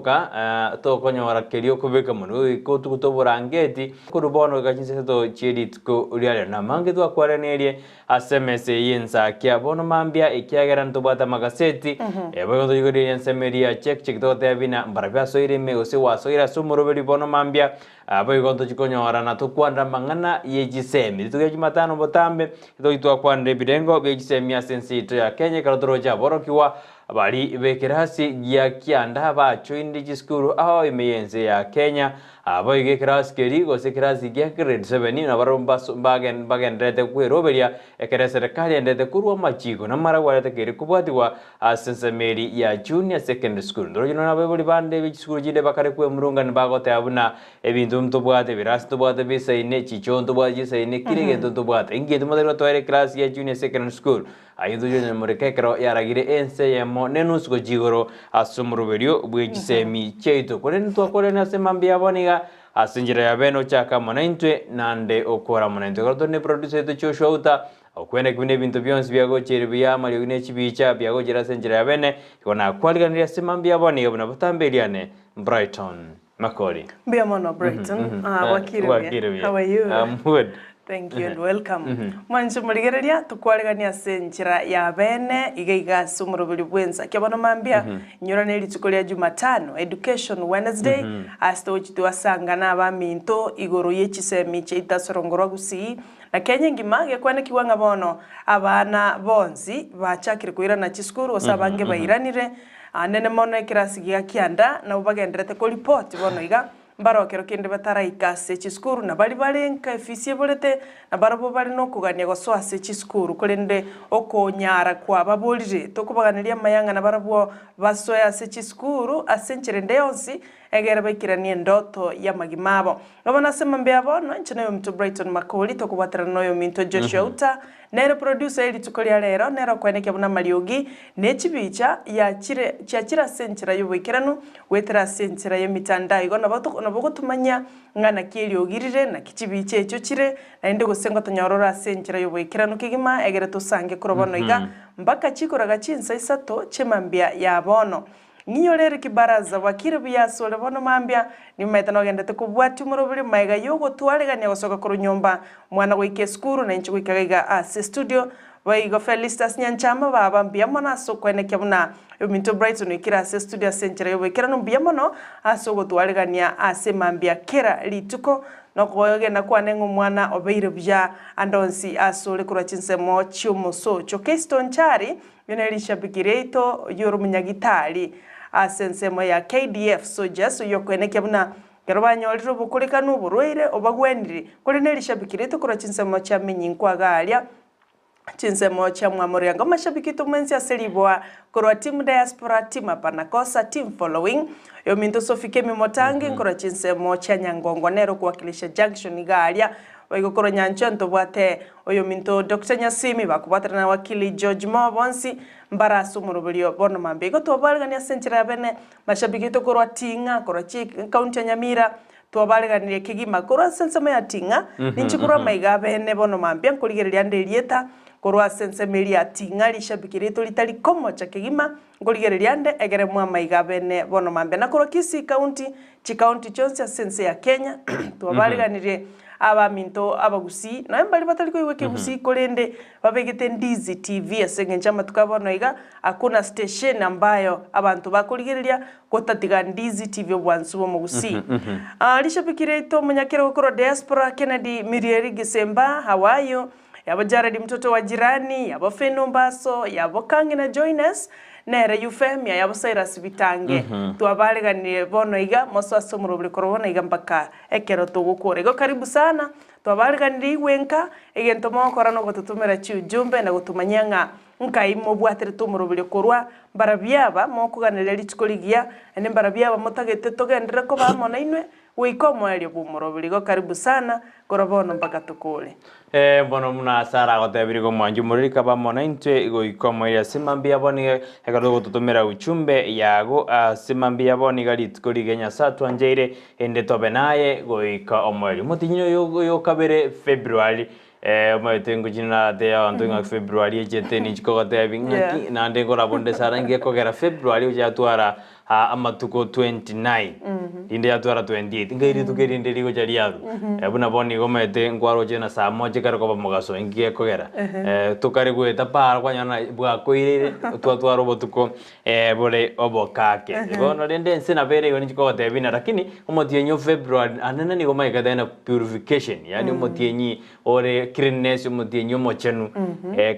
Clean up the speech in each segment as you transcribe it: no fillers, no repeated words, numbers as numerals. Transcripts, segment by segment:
Okoboka tokonyora keria okobeka monwe goika otugute oborangeti korwa bono goika chinsa isato chie rituko ria rero. Namange twakwaraneirie ase emesa eye y'ensakia bono mambia ekiagera ntobwate amagaseti boigo ntoigoririe ensemo eria ya check check togoteba buna mbarabwo asoire ime gose gwasoire ase omoroberi bono mambia boigo ntochi konyora na tokwanera amang'ana ye chisemi. Rituko ria jumatano botambe ntochi twakwanera ebirengo bie chisemi ase ense yaito ya Kenya ekero toroche aborokigwa Baria b'ekerasi gia kianda bachoinire chisukuru ao ime y'ense ya Kenya, boigo ekerasi keria gose ekerasi gia grade seven nabarabwo mbaso mbagen mbagendererete kweroberia ekero eserekari endete korwa amachiko na amaragwa aretakeire kobwatigwa ase ensemo eria ya junior secondary school. Ndoroche nonya abaibori bande be chisukuru chinde bakare kwemurungania bagoteba buna ebinto ntobwate, ebirasi ntobwate bisaine, chichoo ntobwate chisaine, kera egento ntobwate. Inki motaria gotoera ekerasi gia junior secondary school? Ayio toyonyamoreka ekero yaragire ense eyemo nenusu gochia igoro ase omoroberio bwe chisemi chiaito. Korende ntwakorerania ase mambia abo niga ase enchera ya bene ochake amo naintwe nande okore amo naintwe. Ekero tore ne producer yaito Joshua Outa okweneki buna ebinto bionsi biagochire buya amariogi ne chibicha biagochire ase enchera ya bene, igo nakwariganirie ase mambia abo niga buna botambe eriane Brighton Makori. Mbuya mono Brighton. Ah, bwakire buya. Bwakire buya. How are you? I'm good. Thank you and welcome. Mwanche morigereria tokwaregania ase enchera ya bene iga iga ase omoroberi bwensa kia bono mambia inyora ne rituko ria Jumatano Education Wednesday ase togochi twasanga na abaminto igoro ye chisemi chiaito ase orongo rwa Gusii na Kenya engima gekwanekigwa ng'a bono abana bonsi bachakire koirana chisukuru gose abange bairanire Anene mono ekerasi gia kianda nabwo bagendererete koripoti bono iga, mbareo kero kende bataraika ase chisukuru, na baria bare nka efisi eborete, na barabwo bare nokogania gosoa ase chisukuru, korende okonyara kwababorire. Tokobaganeria amaya ng'a nabarabwo basoe ase chisukuru ase enchera ende yonsi, egere baikeranie endoto y'amagima abo. Bono ase mambia bono, inche noyominto Brighton Makori, tokobwaterana noyominto Joshua Uta, Nere producer ye rituko ria rero nere okoenekia buna amariogi ne chibicha yachire chiachire ase enchera y'oboikeranu goetera ase enchera y'emitandao igo nabo to nabo ogotomanyia ng'a naki eriogi rire naki chibicha echio chire naende gose ngotonyora ore ase enchera y'oboikeranu kegima egere tosange korwa bono iga mpaka chikoraga chinsa isato chi'emambia ya bono. Ng'inyore ere kibaraza, bwakire buya asore bono mambia, nimaete nogendete kobwatia omoroberi magega y'ogotwaregania gosoka korwa nyomba, mwana goika esukuru na inche goika gaiga ase estudio. Boigo Felistus Nyanchama baba mbuya mono ase okoenekia buna ominto Brighton oikire ase estudio ase enchera y'oboikeranu mbuya mono ase ogotwaregania ase mambia kera rituko nokoegena kwane ng'a omwana obeire buya ande onsi asore korwa chinsemo chi'omosocho. Kesto Nchari Oyio nere rishabiki riaito, oyio ore omonyagitari ase ensemo ya KDF Soldiers, oyio okoenekia buna ekero banyorire obokorekanu oborwaire obagwenire, korende nerishabiki riaito korwa chinsemo chia Menyinkwa iga aria, chinsemo chia Mwamoriango. Amashabiki aito mwensi ase riboa korwa Team Diaspora, Team Hapana Kosa, Team Following, oyominto Sophie Kemi Motangi nkorwa chinsemo chia Nyangongo nere okowakilisha Junction iga aria, boigo korwa Nyanchwa ntobwate Oyominto Doctor Nyasimi bakobwaterana na Wakili George Mo bonsi mbare ase omoroberio bono mambia. Igo twabaregania ase enchera ya bene mashabiki aito korwa Ting'a, korwa chikaunti ya Nyamira, twabareganirie kegima korwa ase ensemo ya Ting'a, ninche korwa amaiga abene bono mambia nkorigereria ande erieta korwa ase ensemo eria ya Ting'a rishabiki riaito ritari komocha kegima nkorigereria ande egere mwamaiga abene bono mambia. Na korwa Kisii County Chikaunti chionsi ase ense ya Kenya twabareganirie abaminto abagusii, nonya mbaria batari koigwa ekegusii korende babegete Ndizi TV ase engencho y'amatuko a bono iga hakuna station ambayo abanto bakorigereria gotatiga Ndizi TV obwansu bw'omogusii. Rishabiki riaito omonyakerogo korwa diaspora Kennedy Mirieri Gisemba how are you? Yabo Jared mtoto wa jirani, yabo Feno Mbaso, yabo Kang'ina Joynes, nere Euphemia, yabo Cyrus Bitange. Twabareganirie bono iga, mosoe ase omorobori korwa bono iga mpaka ekero togokora. Igo karibu sana, twabareganirie igwe nka, egento mogokora nogototomera chiujumbe na gotomanyia ng'a nkai mobwaterete omorobori korwa mbarabio aba mokoganeria rituko rigiya, naende mbarabio aba motagete togenderere koba amo nainwe, Goika omoerio bw'omoroberi. Igo karibu sana, korwa bono mpaka tokore. Ee, bono buna Sara agotebirie gomwancha omorweri kaba amo naintwe goika omoerio ase mambia bono iga ekero togototomera uchumbe yago ase mambia bono iga rituko rigiya Nyasae atwancheire ende tobe naye goika omoerio. Omotienyi oyo oyo okabere February eh omanyete ngochia naratebie abanto ng'a February echete ninchi kogotebi ng'aki naende nkorabonde Sara ngekogera February oche atwara. Amatuko 29, rinde yatwara 28, ngai rituko erinde rigocha riarwa. Buna bono igo omanyete nkwaroche na saa moja ekero koba mogaso, inki gekogera? Tokare goeta para kwanyora na bwakoireire, twatwara obotuko bore obokake. Bono rende ense nabo ere igo ninchi kogotebia ng'a lakini omotienyi o February anene nigo omanyekete ng'a purification, yaani omotienyi ore cleanness omotienyi omochenu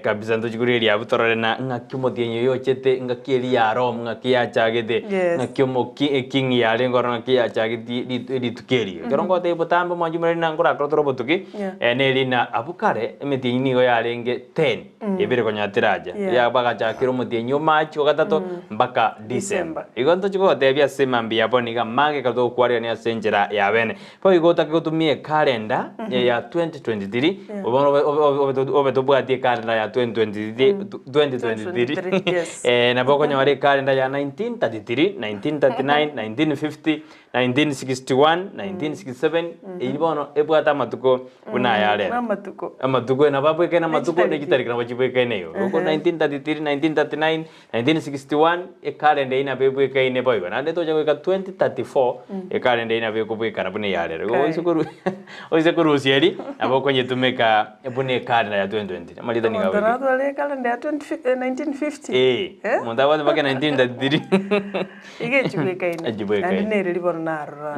kabisa ntochi korigereria abwo torore na ng'aki omotienyi oyo ochete ng'aki eria ya Rome ng'aki yachagete ng'aki omoki eking yarenge ororo ng'aki yachagetie rit rituko erio. Ekero ngotebia botambe omwanchi omoreri na nkorakore tore obotuki neri na abwo kare emetienyi nigo yarenge ten ebere konya teracha ya bagachakera omotienyi o March o gatato mpaka December. Igo ntochi kogotebia ase mambia bono iga amange ekero togokwarerania ase enchera ya bene. Boigo otake gotumia ekalenda ya 2023, bono obe- obe- obe- obe tobwati ekalenda ya 2023 2023 Yes. Nabo okonyora ekalenda ya 1933, 1939, 1950, 1961, 1967, eyio bono ebwate amatuko buna aya arero. Amatuko. Amatuko nabo abwekaine amatuko Nechitariki. ne chitariki nabo chibwekaine igo. Oko 1933, 1939, 1961, ekalenda eyio nabo ebwekaine boigo, naende tocha goika 2034, ekalenda eyio nabo ekobwekana buna eyarero. Igo oise koru oise korusia eria, nabo okonyetumeka buna ekalenda ya 2023. Amarieta nigo Omonto abwekaine. natware ekalenda ya 20 eh, 1950. Eh, Eh? omonto abwate mpaka 1933. Iga echibwekaine. Echibwekaine. Naende nere ribono narora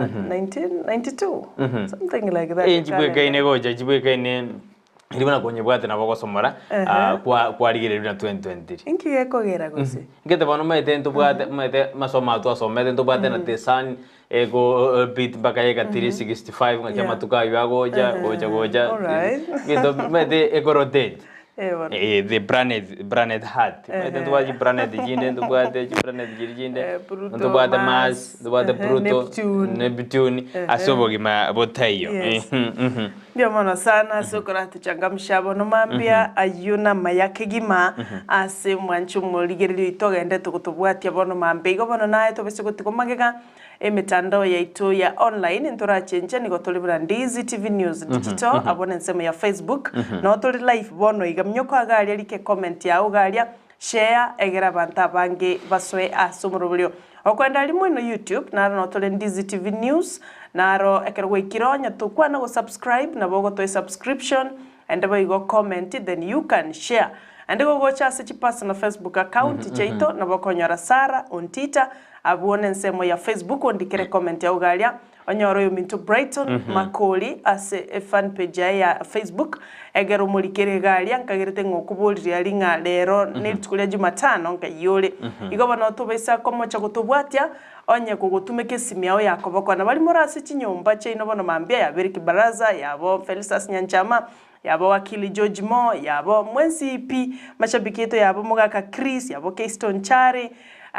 1992, something like that. Eh, nchibwekaine gocha, chibwekaine. Riria buna konyebwate nabo ogosomora, ah, kwa kwarigereria buna 2023. Inki gekogera gose? Ngete bono omanyete ntobwate omanyete amasomo aya twasomete ntobwate na the sun ego beat mpaka yaika 365 ng'aki Yeah. amatuko aywo agocha gocha gocha Alright. gento omanyete eko rotate. Eh, bono. Eh, the planet planet heart omanyete ntobwate chiplanet chinde ntobwate chiplanet chiria chinde Eh, Pluto, ntobwate Mars, Mars, ntobwate ehe, Pluto, Neptune. Neptune ase obogima botaiyo. Yes. Mbuya mono sana ase okoratochangamsha bono mambia ayio namaya kegima ase omwancho omorigereria oito ogendete gotobwatia bono mambia. Igo bono naye tobese gotigwa magega emetandao yaito ya online ntorachenche nigo tore buna Ndizi TV News Digital abwo nensemo ya Facebook noo tore live bono iga minyoko iga aria rika ecomment yao iga aria Share egere abanto abange basoe ase omoroberio. Okoenda aria moino YouTube naro noo tore Ndizi TV News naro ekero gwaikire onye tokwana go subscribe nabo ogotoa esubscription ende boigo comment then you can share. Ande gogocha ase chipersonal Facebook account chiaito nabo okonyora Sarah Ontita abwo nensemo ya Facebook ondikere comment yao iga aria Onyore oyominto Brighton Makori ase efan page yaye ya Facebook, egere omorikere iga aria, nkagerete ng'a okoboririe aria ng'a rero nerituko ria Jumatano nkai ore. Igo bono tobaisa komocha gotobwatia, onye kogotumeka esimi yao ya koboko. Na baria more ase chinyomba chiaino bono mambia ya Beric Baraza, yabo Felistus Nyanchama, yabo Wakili George Mo, yabo mwensi pi, mashabiki aito yabo Mogaka Chris, yabo Keyston Chari,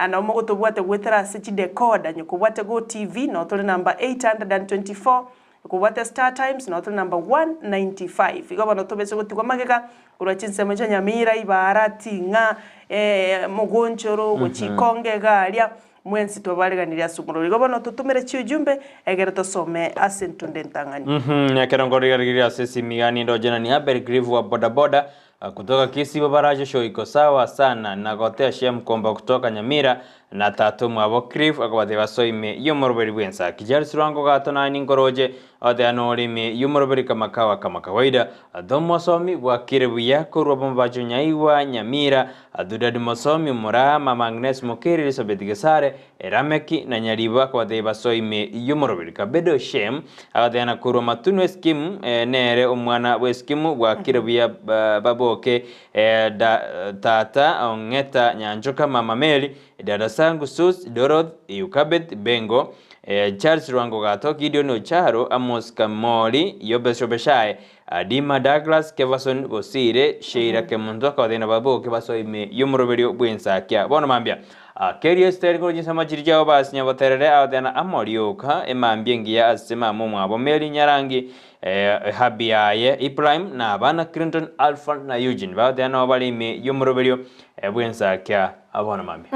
nabo mogotobwate goetera ase chidecoder, onye kobwate Go TV noo tore number 824, kobwate Star Times noo tore number 195. Igo bono tobese gotigwa magega korwa chinsemo chia Nyamira, Ibara, Ting'a, Mogonchoro, gochia Ikonge iga aria, Mwensi twabareganirie ase omorero. Igo bono totomere chiujumbe, egere tosome ase entunde entang'ani. Ekero nkorigereria ase esimigani ndoche na ni Abel Grieve wa bodaboda kutoka Kisii Babaracho show iko sawa sana nagotea Shem Komba kutoka Nyamira na tata omwabo Cliff akabatebia basoe ime y'omoroberi bw'ensaki Charles Rwango gato naye ninkoroche agotea nore ime y'omoroberi kama kawa kama kawaida Thomosomi bwakire buya korwa Bomabacho Nyaigwa Nyamira Adudadi mosomi omoraa, mama Agnes Mokeri, Elizabeth Gesare, Erameki, na Nyaribo akabatebia basoe ime y'omoroberi. Kabedo Shem agatebia korwa Matunu Eskimu, nere omwana bw'Eskimu, bwakire buya baboke da tata Ong'eta Nyanchoka, mama Mary, dada Sangu, Sus, Doroth, Eukabeth, Bengo, Charles Rwango Gato, Gideon Ocharo, Amos Kamori, Yobes Obeshae, Adima Douglas, Keverson Bosire, Sheila Kemunto akabatebia nababoke basoe ime y'omoroberio bw'ensakia. Bono mambia, Keria Esteri korwa chinsemo chiria chiabo basinya boterere agatebia na amorioka emambia engiya ase mama omwabo Mary Nyarangi, ehabi yaye Ibrahim, na abana Clinton, Alpha na Eugene. Bagatebia nabo bare ime y'omoroberio bw'ensakia. Bono mambia.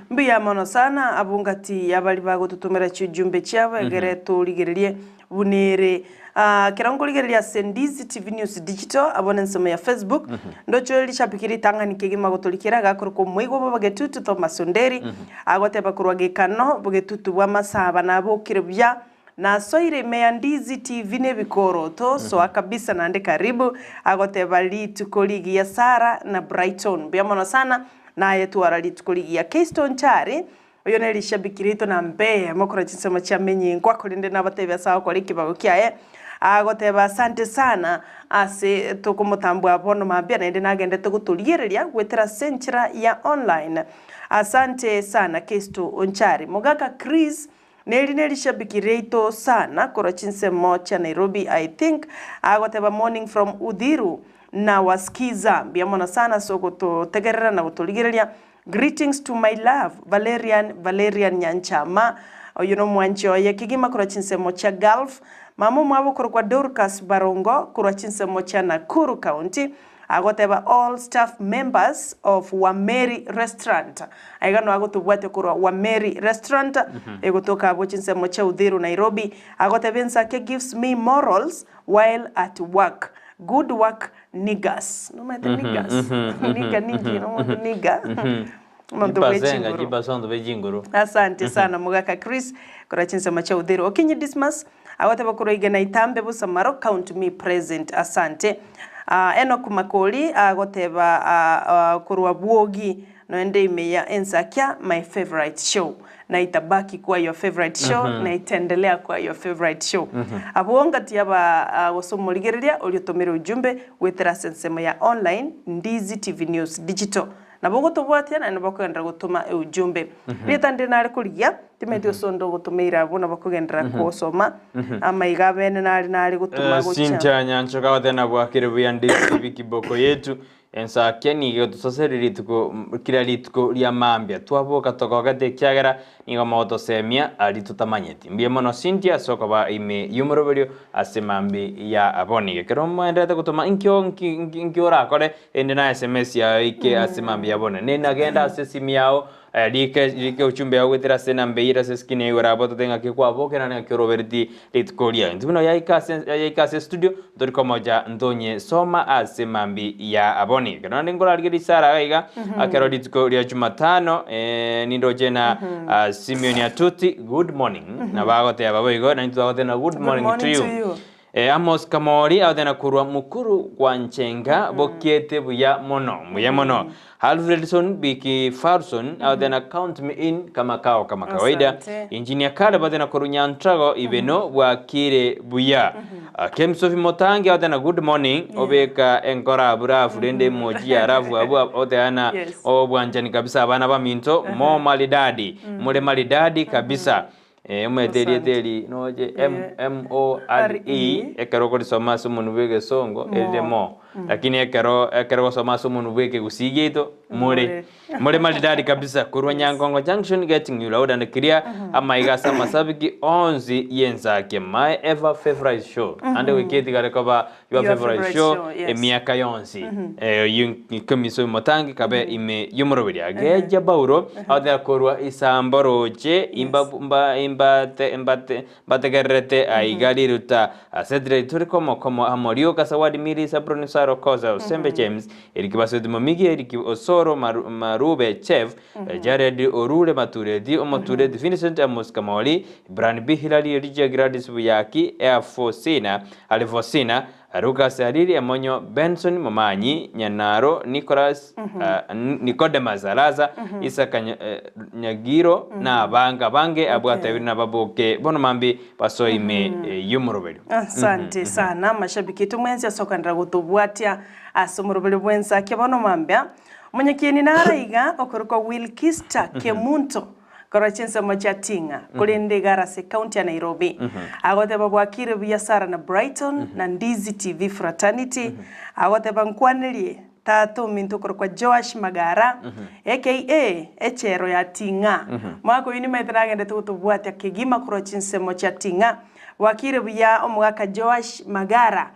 Mbuya mono sana abwo ngati y'abaria bagototomera chiujumbe chiabo egere torigererie. buna ere. Ah, kero nkorigereria ase Ndizi TV News Digital abwo nensemo ya Facebook, ndoche ore rishabiki ritang'ani kegima gotorikera agakorokwa omoigwa bwa Bogetutu Thomas Onderi, agoteba korwa Gekano, Bogetutu bwa Masaba nabokire buya, nasoire ime ya Ndizi TV nebikoroto, soa kabisa naende karibu, agoteba rituko rigiya Sarah na Brighton, mbuya mono sana, naye twara rituko rigiya. Keystone Chari, Oyo nere rishabiki riaito na mbe mokore chinsemo chia menyingwa, korende nabatebie ase agokora ekebago kiaye, agoteba asante sana ase tokomotambua bono mambia naende nagendete gotoriereria goetera ase enchera ya online. Asante sana Kesto Onchari. Mogaka Chris neri nerishabiki riaito sana korwa chinsemo chia Nairobi I think, agoteba morning from Uthiru nawasikiza. Mbuya mono sana ase ogototegerera na gotorigereria. Greetings to my love Valerian Valerian Nyanchama oyo nomwanchi oye kegima korwa chinsemo chia Gulf mama omwabo korokwa Dorcas Barongo korwa chinsemo chia Nakuru County agoteba all staff members of Wameri Restaurant aiga no agotobwatia korwa Wameri Restaurant egotoka abwo chinsemo chia Uthiru Nairobi agoteba ensake gives me morals while at work good work Niggas. Nomanyete niggas? Nigga ninki? Nomonto nigga. Omonto bwe Chibasenga, chinguru. chibasondo be chinguru. Asante sana mogaka Chris korwa chinsemo chia Uthiru. Okinyi Dismas agoteba korwa Igena Itambe Busamaro count me present asante. Ah, Enock Makori agoteba ah, ah, korwa Bwogi noende ime ya Ensakia my favorite show. Na itabaki kuwa your favorite show na itaendelea kuwa your favorite show. Abwo ngati aba gose omorigereria oria otomire ujumbe goetera ase ensemo ya online Ndizi TV News Digital. Nabo ogotobwatia naende bakogenderera gotoma eujumbe. Rieta ndire nare korigia timanyeti gose onde ogotomeire abwo nabo bakogenderera kosoma amaiga abene nare nare gotoma gochia. Cynthia Nyanchoka goteba bwakire buya Ndizi TV kiboko yetu. Ensakia nigo egotosaseria rituko kira rituko ria mambia twaboka togogete ekiagera nigo mogotosemia aria totamanyeti. Mbuya mono Cynthia ase okoba ime y'omoroberio ase mambi ya abwo niga. Ekero moenderete gotoma nkio nki nki nki orakore ende na sms yago eike ase mambi ya bono. Nagenda ase esimi yago rika rika ujumbe yago goetera ase enamba eyio ere ase eskrini yago igoro abwo tote ng'aki kwabokera ng'aki orobereti rituko riaye. Intwe buna yaika ase yaika ase estudio ntori komocha ntonye soma ase mambi ya abwo niga. Ekero naende nkorarigeria risara iga iga ekero rituko ria jumatano nindoche na Simeon Atuti good morning nabo agoteba boigo naintwe twagoteba good Good morning to morning you. to you. Amos Kamori agoteba korwa mukuru gwanchenga bokiete buya mono mbuya mono. Alfredson Biki Farson agoteba count me in kama kao kama kawaida. Asante. Engineer Caleb agoteba korwa Nyantrago ibeno bwakire buya. Kemsofi Motangi agoteba good morning obeka enkora aburafu rende emoji ya rafu abu agoteba Yes. obwanchani kabisa abana baminto mo maridadi more maridadi kabisa. Omanyete erieta eri noche M M O R E ekero okorisoma ase omonwe bwa egesongo erire mo lakini ekero ekero ogosoma ase omonwe bwa ekegusii giaito more more maridadi kabisa korwa Nyangongo Junction getting you loud and clear amaiga ase amasabiki onsi yensake my ever favorite show ande goika etigare koba your Your favorite favorite show show, yes. emiaka yonsi oyio kemiso motangi kabe ime y'omoroberi ageja bauro agoteba korwa isambo roche imba mba imbate imbate mbategererete aiga riruta asetire turi komo komo amorio kasawadi miri sabroni saro koza osembe James Eric Basweti Momigi Eric Osoro Maru, Marube Chef Jared Orure Matureti Omotureti Vincent Amos Kamoli Brian B Hilary Elijah Gladys Buyaki Air Forcina Alvosina Lucas Ariri Emonyo Benson Momanyi Nyanaro Nicholas Nicodemus Araza Isaka Nyagiro na abanga bange abwatebire na baboke bono mambi basoime y'omoroberio. Asante sana mashabiki tumwenzi asokanira gutubwatia ase omoroberi bwensa bono mambia omonyakieni naraiga okorokwa Wilkista Kemunto korwa chinsemo chia Tinga korende iga ase county ya Nairobi agoteba bwakire buya Sara na Brighton na Ndizi TV fraternity agoteba nkwanirie tata ominto okorokwa Joash Magara aka echero ya Tinga mwaka oyu nimaete nagendete gotobwatia kegima korwa chinsemo chia Tinga bwakire buya omogaka Joash Magara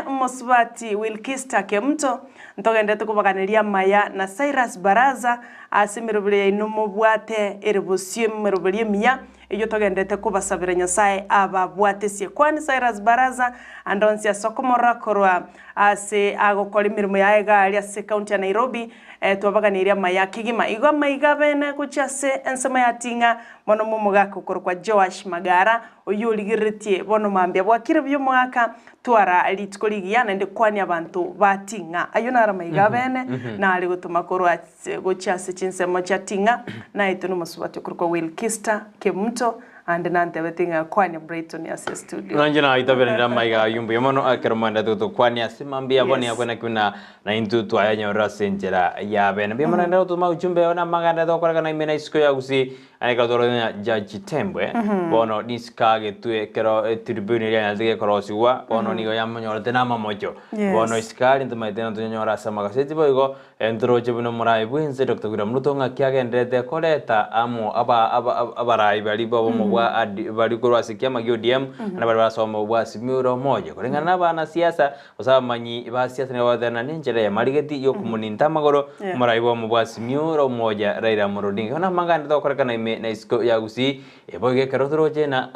omosubati Wilkista Kemunto ntogendete kobaganeria amaya na Cyrus Baraza ase emeroberi yaino mobwate ere bosio emeroberi emiya Eyio togenderete kobasabera Nyasae ababwatesie. Kwani Cyrus Baraza ande onsi ase okomorora korwa ase agokora emeremo yaye iga aria ase ekaunti ya Nairobi, twabaganeirie amaya kegima. Igo amaiga abene gochia ase ensemo ya Ting'a mono momogaka okorokwa Joash Magara, oyio origereretie bono mambia bwakire buya omogaka, twara rituko rigiya naende kwania abanto ba Ting'a. Ayio naro amaiga abene nare gotoma korwa gochia ase chinsemo chia Ting'a, naetwe nomosubati okorokwa Wilkista Kemunto, ande nantebete ng'a kwania Brighton ase estudio. Nainche naitaberanire amaiga ayio mbuya mono ekero mwaendete gotokwania ase mambia bono Yes. yakwana ki buna naintwe twayanyorire ase enchera ya bene. Mbuya mono naende gotoma ujumbe one amaganda tokorekana ime na isiko ya Gusii Aye ekero twarorire ng'a Judge Tembwe bono risiko agetwe ekero etribune eria yanyarete gekorosigwa, bono nigo yamonyorete namamocho. Yes. Bono isiko aria ntomaete ng'a tonyonyore ase amagaseti boigo, ntoroche buna omorai bwense Doctor William Ruto ng'aki agenderete koreta amo aba aba abarai baria bobomo bwa adi baria korwa ase ekiama gia ODM, naende baria barasoma bwa Azimio la Umoja. Koreng'ana na abanasiasa Gose abamanyi ba siasa nigo bagoteba nenchera y'amarigeti y'okomoninta amagoro Yeah. omorai bw'omo bwa Azimio la Umoja Raila Amolo Odinga. Bono amang'ana togokorekana ime na isiko ya Gusii, boigo ekero toroche na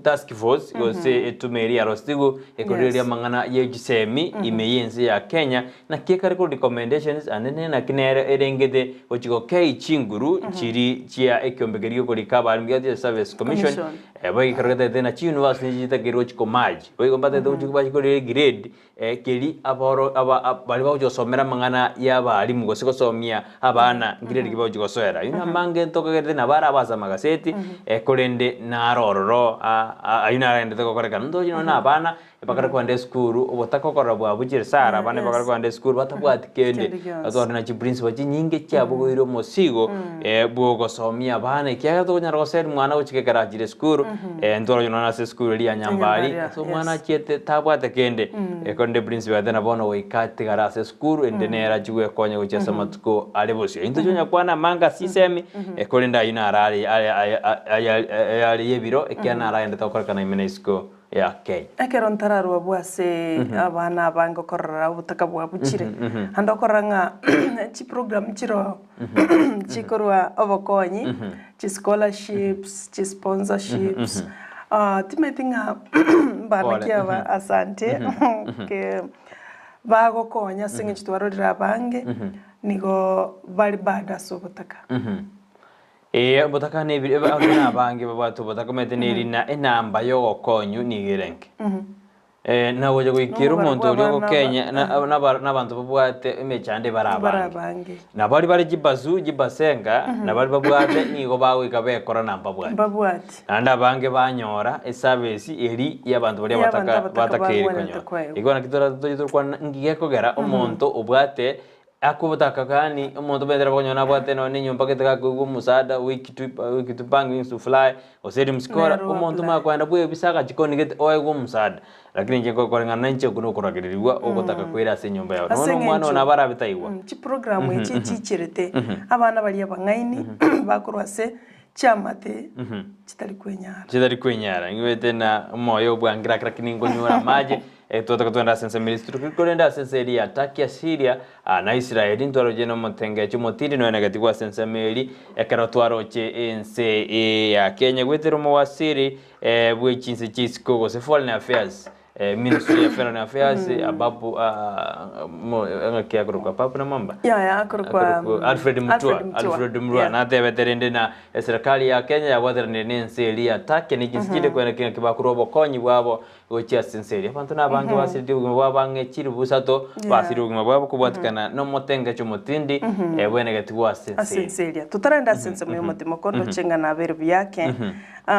task force gose etume eria ya Rostigu ekorigereria Yes. amang'ana ye chisemi ime y'ense ya Kenya, naki ekare korwa recommendations ande ne naki nere erengete gochi gokei chinguru chiri chia ekiombe keria gi'okorika abalimu gia Teachers Service Commission, Commission. boigo ekero getagete na chiuniversity nichitakeirwe gochi komerge. Boigo mbatagete gochia bachikorere egrade keri aboro aba baria bagochia gosomera amang'ana ya abalimu gose gosomia abana grade ki bagochia gosoera. Ayio namange ntokagerete nabo arabe ase amagaseti korende naro ororo ayio naragenderete gokorekana. Ntoche nonya na abana bakare kogenda esukuru obotaka okorora bwabuchire sana abana bakare kogenda esukuru batabwati kende. Kende gionsi. Otware na chiprinciple chinyinge chiabogoire omosigo bwa ogosomia abana ekiagera tokonyara goseri mwana gochika ekero achire esukuru ntoroche nonya ase esukuru eria ya Nyambari, Nyambari, ase omwana yes. achiete tabwate kende, korende principal agateba bono goika atigare ase esukuru ende nere achie gwekonya gochia ase amatuko are bosio. Intwe tonya kwana amange ase chisemi, korende ayio naro are ayare y'ebiro ekiagera naro agenderete gokorekana ime na isiko ya Kenya. Ekero ntararua abwo ase abana aba ngokorora obotaka bwabuchire, naende okorora ng'a chiprogram chiroo chikorwa obokonyi, chischolarships, chisponsorships, timanyeti ng'a mbana Pole. ki aba asante, ke bagokonya ase eng'encho twarorire abange, nigo bare bado ase obotaka. Ee, obotaka nebi abanto nabange babwate obotaka omanyete nerina enamba yogokonyu nigo ere enke. Nagocha goikera Nomobaro omonto oria bw'abana aba- ogokenya na- naba- nabanto babwate emechando ebare Bare abange. abange. Na baria bare chibasu chibasenga, na baria babwate nigo bagoika bekora na mbabwati. Mbabwati. Naende abange banyora esabesi eri y'abanto baria Y'abanto abataka abataka batakeire bagwenerete konyora. koegwa. Igo naki tora toche torokwana nki gekogera omonto obwate Akobotaka yaani omonto omanyete nabo okonyora nabwate nonye na enyomba gete gakoigwa omosada week to bank wings to fly gose dreams kora Nero omonto apply. omanye kogenda bwebisa agachikoni gete oegwe omosada. Lakini inche koreng'ana na inche okwo nokoragereriwa ogotaka kwere ase enyomba yao. Ase Nonya omwana eng'encho oo nabo arabe taigwa. Chiprogramu echi chicherete abana baria abang'aini bakorwa ase chiamate chitari kwenyara. Chitari kwenyara, ng'wete na omoyo obwangire ake lakini nkonyora amache, twatoka twende ase ense Misiri, korende ase ense eria ya Turkey, Syria, na Israeli ntwaroche na omotengecho omotindi nonya negatigwa ase ensemo eria, ekero twaroche ense ya Kenya goetera omowasiri bwe chinse chia isiko gose foreign affairs. Ministry ya Foreign Affairs Ababu ng'aki akorokwa Ababu Namwamba? Yaya akorokwa Akorokwa Alfred Mutua. Alfred Mutua. Alfred Mutua Yeah. natebete rende na eserikali ya Kenya yabwateranire na ense eria ya Turkey ne chinse chinde kwene ng'aki bakorwa obokonyi bwabo gochia ase ense eria. Abanto nabange basiririe obogima bwabo bang'e chilifu isato Yeah. basiririe obogima bwabo kobwatikana na omotengecho omotindi bwenegetigwe ase ense Ase eria. ense eria. Totarenda ase ensemo y'omotimo ndoche ng'a nabere buya ake.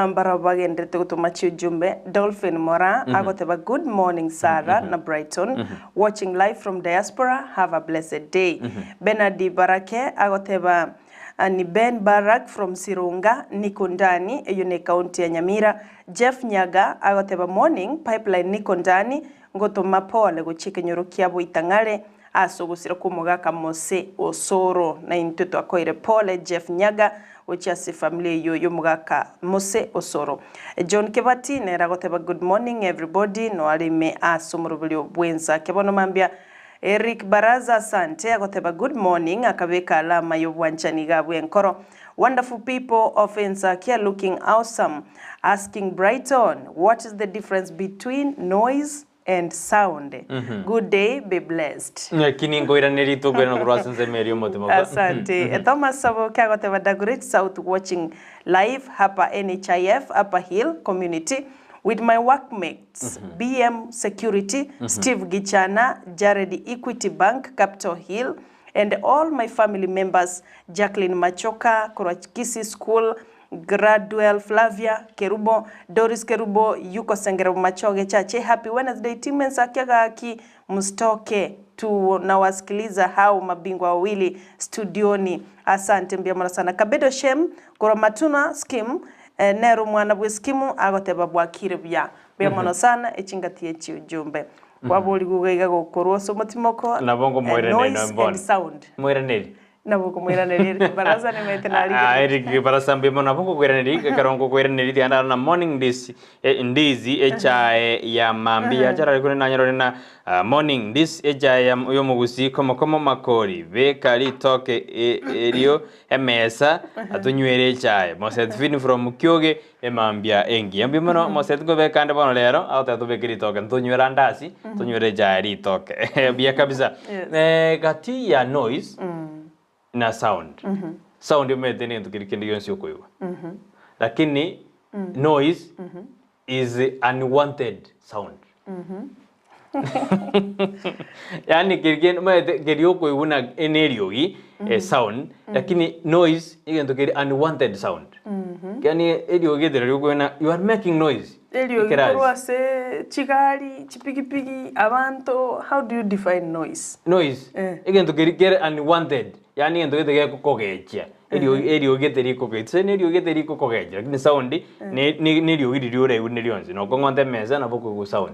Mbarabwo bagenderete gotoma chiujumbe, Dolphin Moraa agoteba Good morning Sarah na Brighton, watching live from diaspora, have a blessed day. Bernard Barake agoteba Ni Ben Barrack from Sirunga, niko ndani, eyio ne county ya Nyamira. Jeff Nyaga agoteba Morning, pipeline niko ndani, ngotoma pole gochia ekenyoro kia Boitang'are ase ogosira kw'omogaka Mose Osoro. Naintwe twakoire pole Jeff Nyaga Gochia ase efamiri eyio y'omogaka Mose Osoro. John Kebati nere agoteba good morning everybody noare ime ase omoroberio bwensa kebono mambia. Eric Baraza asante agoteba good morning akabeka alama y'obwanchani iga abwo enkoro. Wonderful people of Ensakia looking awesome. Asking Brighton what is the difference between noise and sound. Good day be blessed. Ng'aki ninkoiraneria rituko korwa ase ensemo eria omotima kwa. Asante. Thomas Saboke agoteba Dagoretti South watching live hapa NHIF Upper Hill community with my workmates BM Security, Steve Gichana, Jared Equity Bank Capital Hill and all my family members Jacqueline Machoka korwa Kisii School, Graduel Flavia Kerubo, Doris Kerubo yuko Sengerebo Machoge Chache Happy Wednesday team Ensakia gaki msitoke tunawasikiliza hao mabingwa wawili studioni asante mbuya mono sana Kabedo Shem korwa Matuna Scheme nere omwana bwe skimu agoteba bwakire buya mbuya mono sana echingati echi ujumbe kwaborigwe iga iga gokorwa ase omotimoko Nabo ngomoiraneria noise noe bono. and sound. Moiranerie. Nabo okomoiraneria Eric Barasa nimaete Ah, narigereria. Eric Barasa mbuya mono nabo ngokoiraneria ekero ngokoiraneria tiga ndaro na morning ndizi eh, ndizi echae ya mambia acharare kore nanyarore na ah, morning ndizi echae ya yomogusi komokomo makori beka ritoke e- erio emesa atonywere echae Mosetvin from Kyoge emambia engiya mbuya mono Moset nkobeka ande bono rero agoteba tobeke ritoke ntonywere andasi tonywere echae ritoke buya kabisa Yes. Eh, gati ya noise na sound sound omanyete negento keria kende gionsi okoigwa lakini noise is unwanted sound Yaani keri kende omanyete keri okoigwa buna ene eriogi esound lakini noise egento kere unwanted sound. Yaani eriogi gete riria okoigwa buna you are making noise Eriogi ekerasi. korwa ase chigari, chipigipigi, abanto, how do you define noise? Noise, Eh. egento keria kere unwanted, yaani egento gete gekokogechia. Eriogi eriogi gete rikogecha, ase neriogi gete rikokogechia, lakini sound ne ne neriogi riria oraigwe rionsi, na okong'onta emesa nabo okoigwa sound.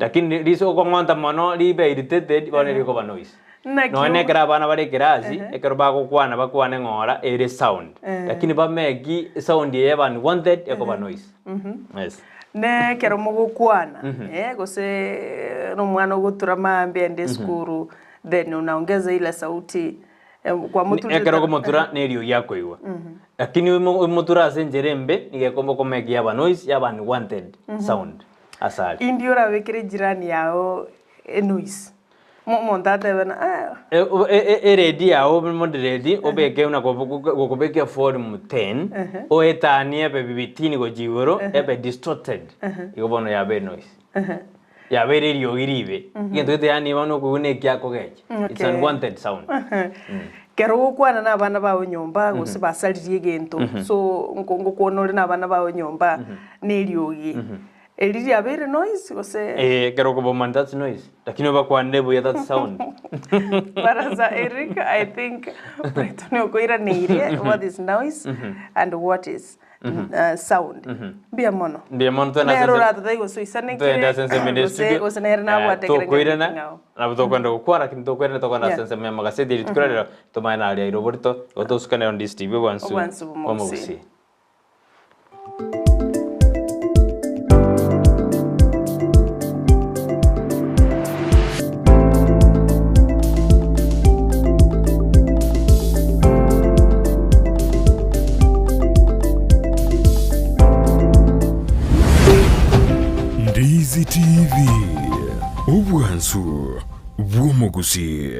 Lakini rise okong'onta mono ribe irritated, bono erikoba noise. Naki Nonya ogo- ekero abana bare ekerasi, ekero bagokwana bakwane ng'ora ere sound, lakini bameki sound eye ebe unwanted ekoba noise. Yes. Ne ekero mogokwana, eh, gose na omwana ogotura maambia ende esukuru, then unaongeza ile sauti Ekero okomotura neriogi akoigwa. Lakini oimoture ase enchera embe, nigo ekomba okomeki yaba noise, yaba unwanted sound asare. Indi orabekere jirani yao enoise, omonto atebe ng'a ah. Eredio yao obe moderate, obeke buna gokobeka evolume ten, oetanie ebe bibitini gochia igoro, ebe distorted, igo bono yaba enoise. Yabeire eriogi ribe. Egento gete yaani bono okoigwa na ekiakogecha. It's Okay. unwanted sound. Kero ogokwana na abana bao nyomba gose basaririe egento, so nko ngokwana ore na abana bao nyomba na eriogi, eri riabeire noise gose? Eh, ekero okobomani that's noise. Lakini obakwanire buya that's sound. Baraza Eric, I think Brighton okoiraneirie what is noise and what is sound. Mbuya mono. Mbuya mono twende ase Nere ense- oratotebie gose oisanekire, twende ase ensemo ende gose studio. gose nere Eh, nabwate ekero tokoirana ng'ao. nabo tokwenda gokwana lakini tokoirana tokogenda ase Yeah. ensemo ya amagaseti rituko riria rero tomanye nari aire oborito igo tosukanere on this TV obwansu Obwansu bw'omogusii. bw'omogusii. Ndizi TV, obwansu bw'omogusii.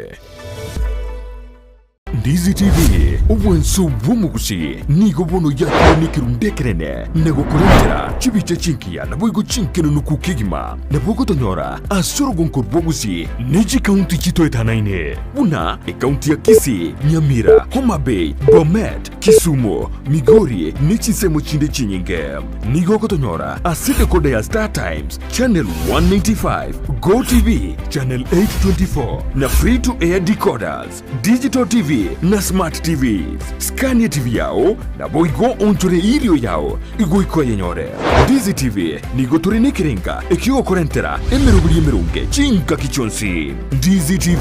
Ndizi TV, obwansu bw'omogusii nigo bono yakire nekerundu ekenene na gokorentera chibicha chingiya naboigo chinkenenuku kegima. Nabo ogotonyora ase orogonko rw'ogusii ne chikaunti chitoetanaine buna ekaunti ya Kisii, Nyamira, Homa Bay, Bomet, Kisumu, Migori ne chinsemo chinde chinyinge. Nigo ogotonyora ase decoder ya Star Times, Channel 195, Go TV, Channel 824 na Free to Air decoders, Digital TV na Smart TVs. Skania TV yao naboigo onchore irio yao igoika oyenyore. Ndizi TV nigo tore nekerenga ekiogokorentera emeroberi emeronge chingaki chionsi. Ndizi TV,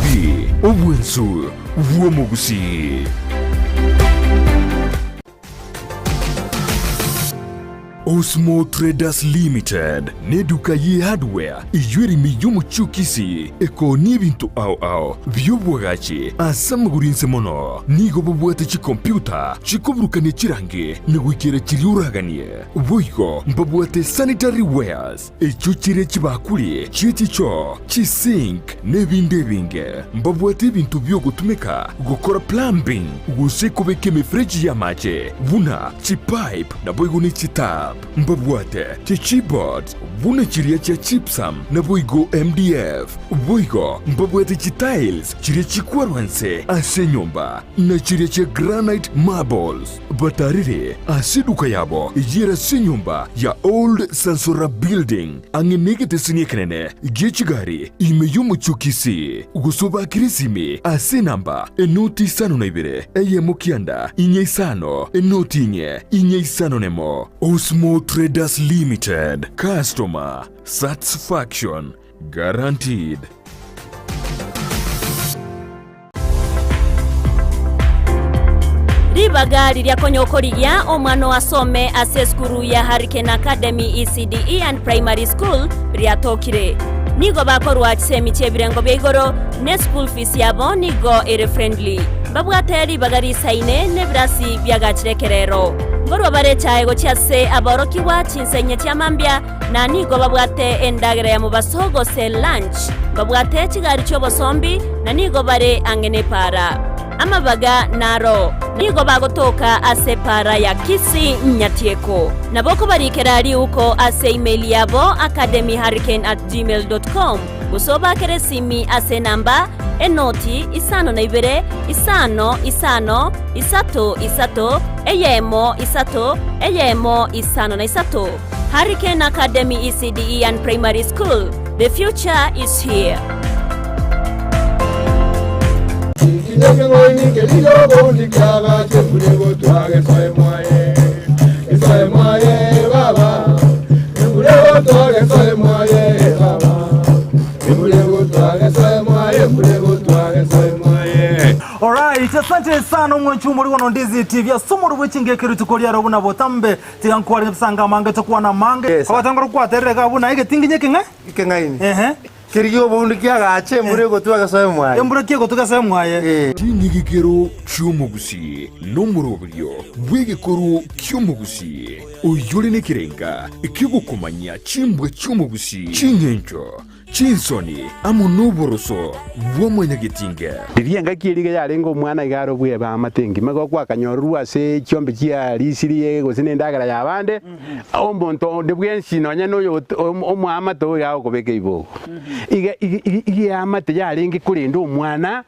obwensu bw'omogusii. Osmo Traders Limited neduka ye hardware eyio ere ime y'omochie o Kisii ekoonia ebinto ao ao bi'oboagachi ase amagoro inse mono. Nigo bobwate chikompiuta chikoburukania chirangi na goikera chiria oraganie. Boigo mbabwate sanitary wares echio chire chibakuri chie chichoo, chisink na ebinde ebinge. Mbabwate ebinto bi'ogotumeka gokora plumbing gose kobeka emefereji y'amache buna chipipe naboigo ne chitap. Mbabwate chichipboards buna chiria chia gypsum naboigo MDF. Boigo mbabwate chitiles chiria chikwarwa nse ase enyomba na chiria chia granite marbles. Batarire ase eduka yabo eyere ase enyomba ya Old Sansora Building ang'e negeteseni ekenene gie chigari ime y'omochie o Kisii, gose obakere esimi ase enamba enoti isano na ibere eyemo kianda inye isano enoti inye inye isano nemo. Osmo Traders Limited, Customer Satisfaction Guaranteed. Ribaga riria konya okorigia omwana oo asome ase esukuru ya Hurricane Academy ECDE and Primary School riatokire. Nigo bakorwa chisemi chi'ebirengo bia igoro ne school fees yabo nigo ere friendly. Mbabwate ribaga risaine nebirasi biagachire ekerero. Nkorwa bare echae gochia ase aborokigwa chinsa inye chia mambia na nigo babwate endagera ya mobaso gose lunch. Mbabwate chigari chi'obosombi na nigo bare ang'e nepaara. Amabaga naro nigo bagotoka ase epaara ya Kisii Nyatieko. Nabo okobarikera riuko ase email yabo academyhurricane@gmail.com gose obakere esimi ase enamba enoti isano na ibere isano isano isato isato eyemo isato eyemo isano na isato. Hurricane Academy ECDE and Primary School, the future is here. Alright, asante sana omwanchi omori bono Ndizi TV ase omoro bwe chingeke rituko riaro buna botambe Tiga nkware nyabisango amange tokwana amange. Yes. Abatangora gokwaterera iga abwo naye egetinginye ekeng'e. Ekeng'aini. Ehe. Kerigia oboundu kiagache embura egotwa egesoe mwaye. Embura ki egotwa egesoe mwaye. Eh. Chinyigikero chi'omogusii nomoroberio bw'egekoro ki'omogusii, oyore nekerenga ki'ogokomanyia chimbwa chi'omogusii, chingencho Chinsoni amo noboroso bwa mwanyagetinge. Riria engaki eria iga yarenge omwana iga are obwebe amate engima, igo gwakanyororwa ase chiombe chia risiri gose na endagera y'abande, omonto onde bwensi nonya na oyo omoamate oyo iga agokobeka ibogo. Iga iga iga eamate yarenge korenda omwana.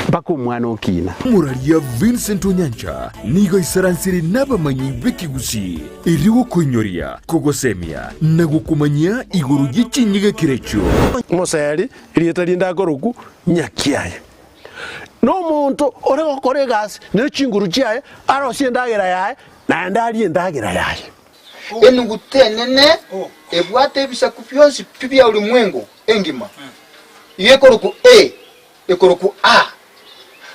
mpaka omwana okina. Omoraria Vincent Onyancha nigo aisaransire nabamanyi b'ekegusii erio gokoinyoria, kogosemia na gokomanyia igoro ye chinyigekero echio. Omoseri, erieta rinde akorokwa Nyakiaye, nomonto ore gokora egasi ne chinguru chiaye, arosie endagera yaye, naende arie endagera yaye. Enuguta enene ebwate ebisaku bionsi pi bia ulimwengu engima, igo ekorokwa A, ekorokwa A.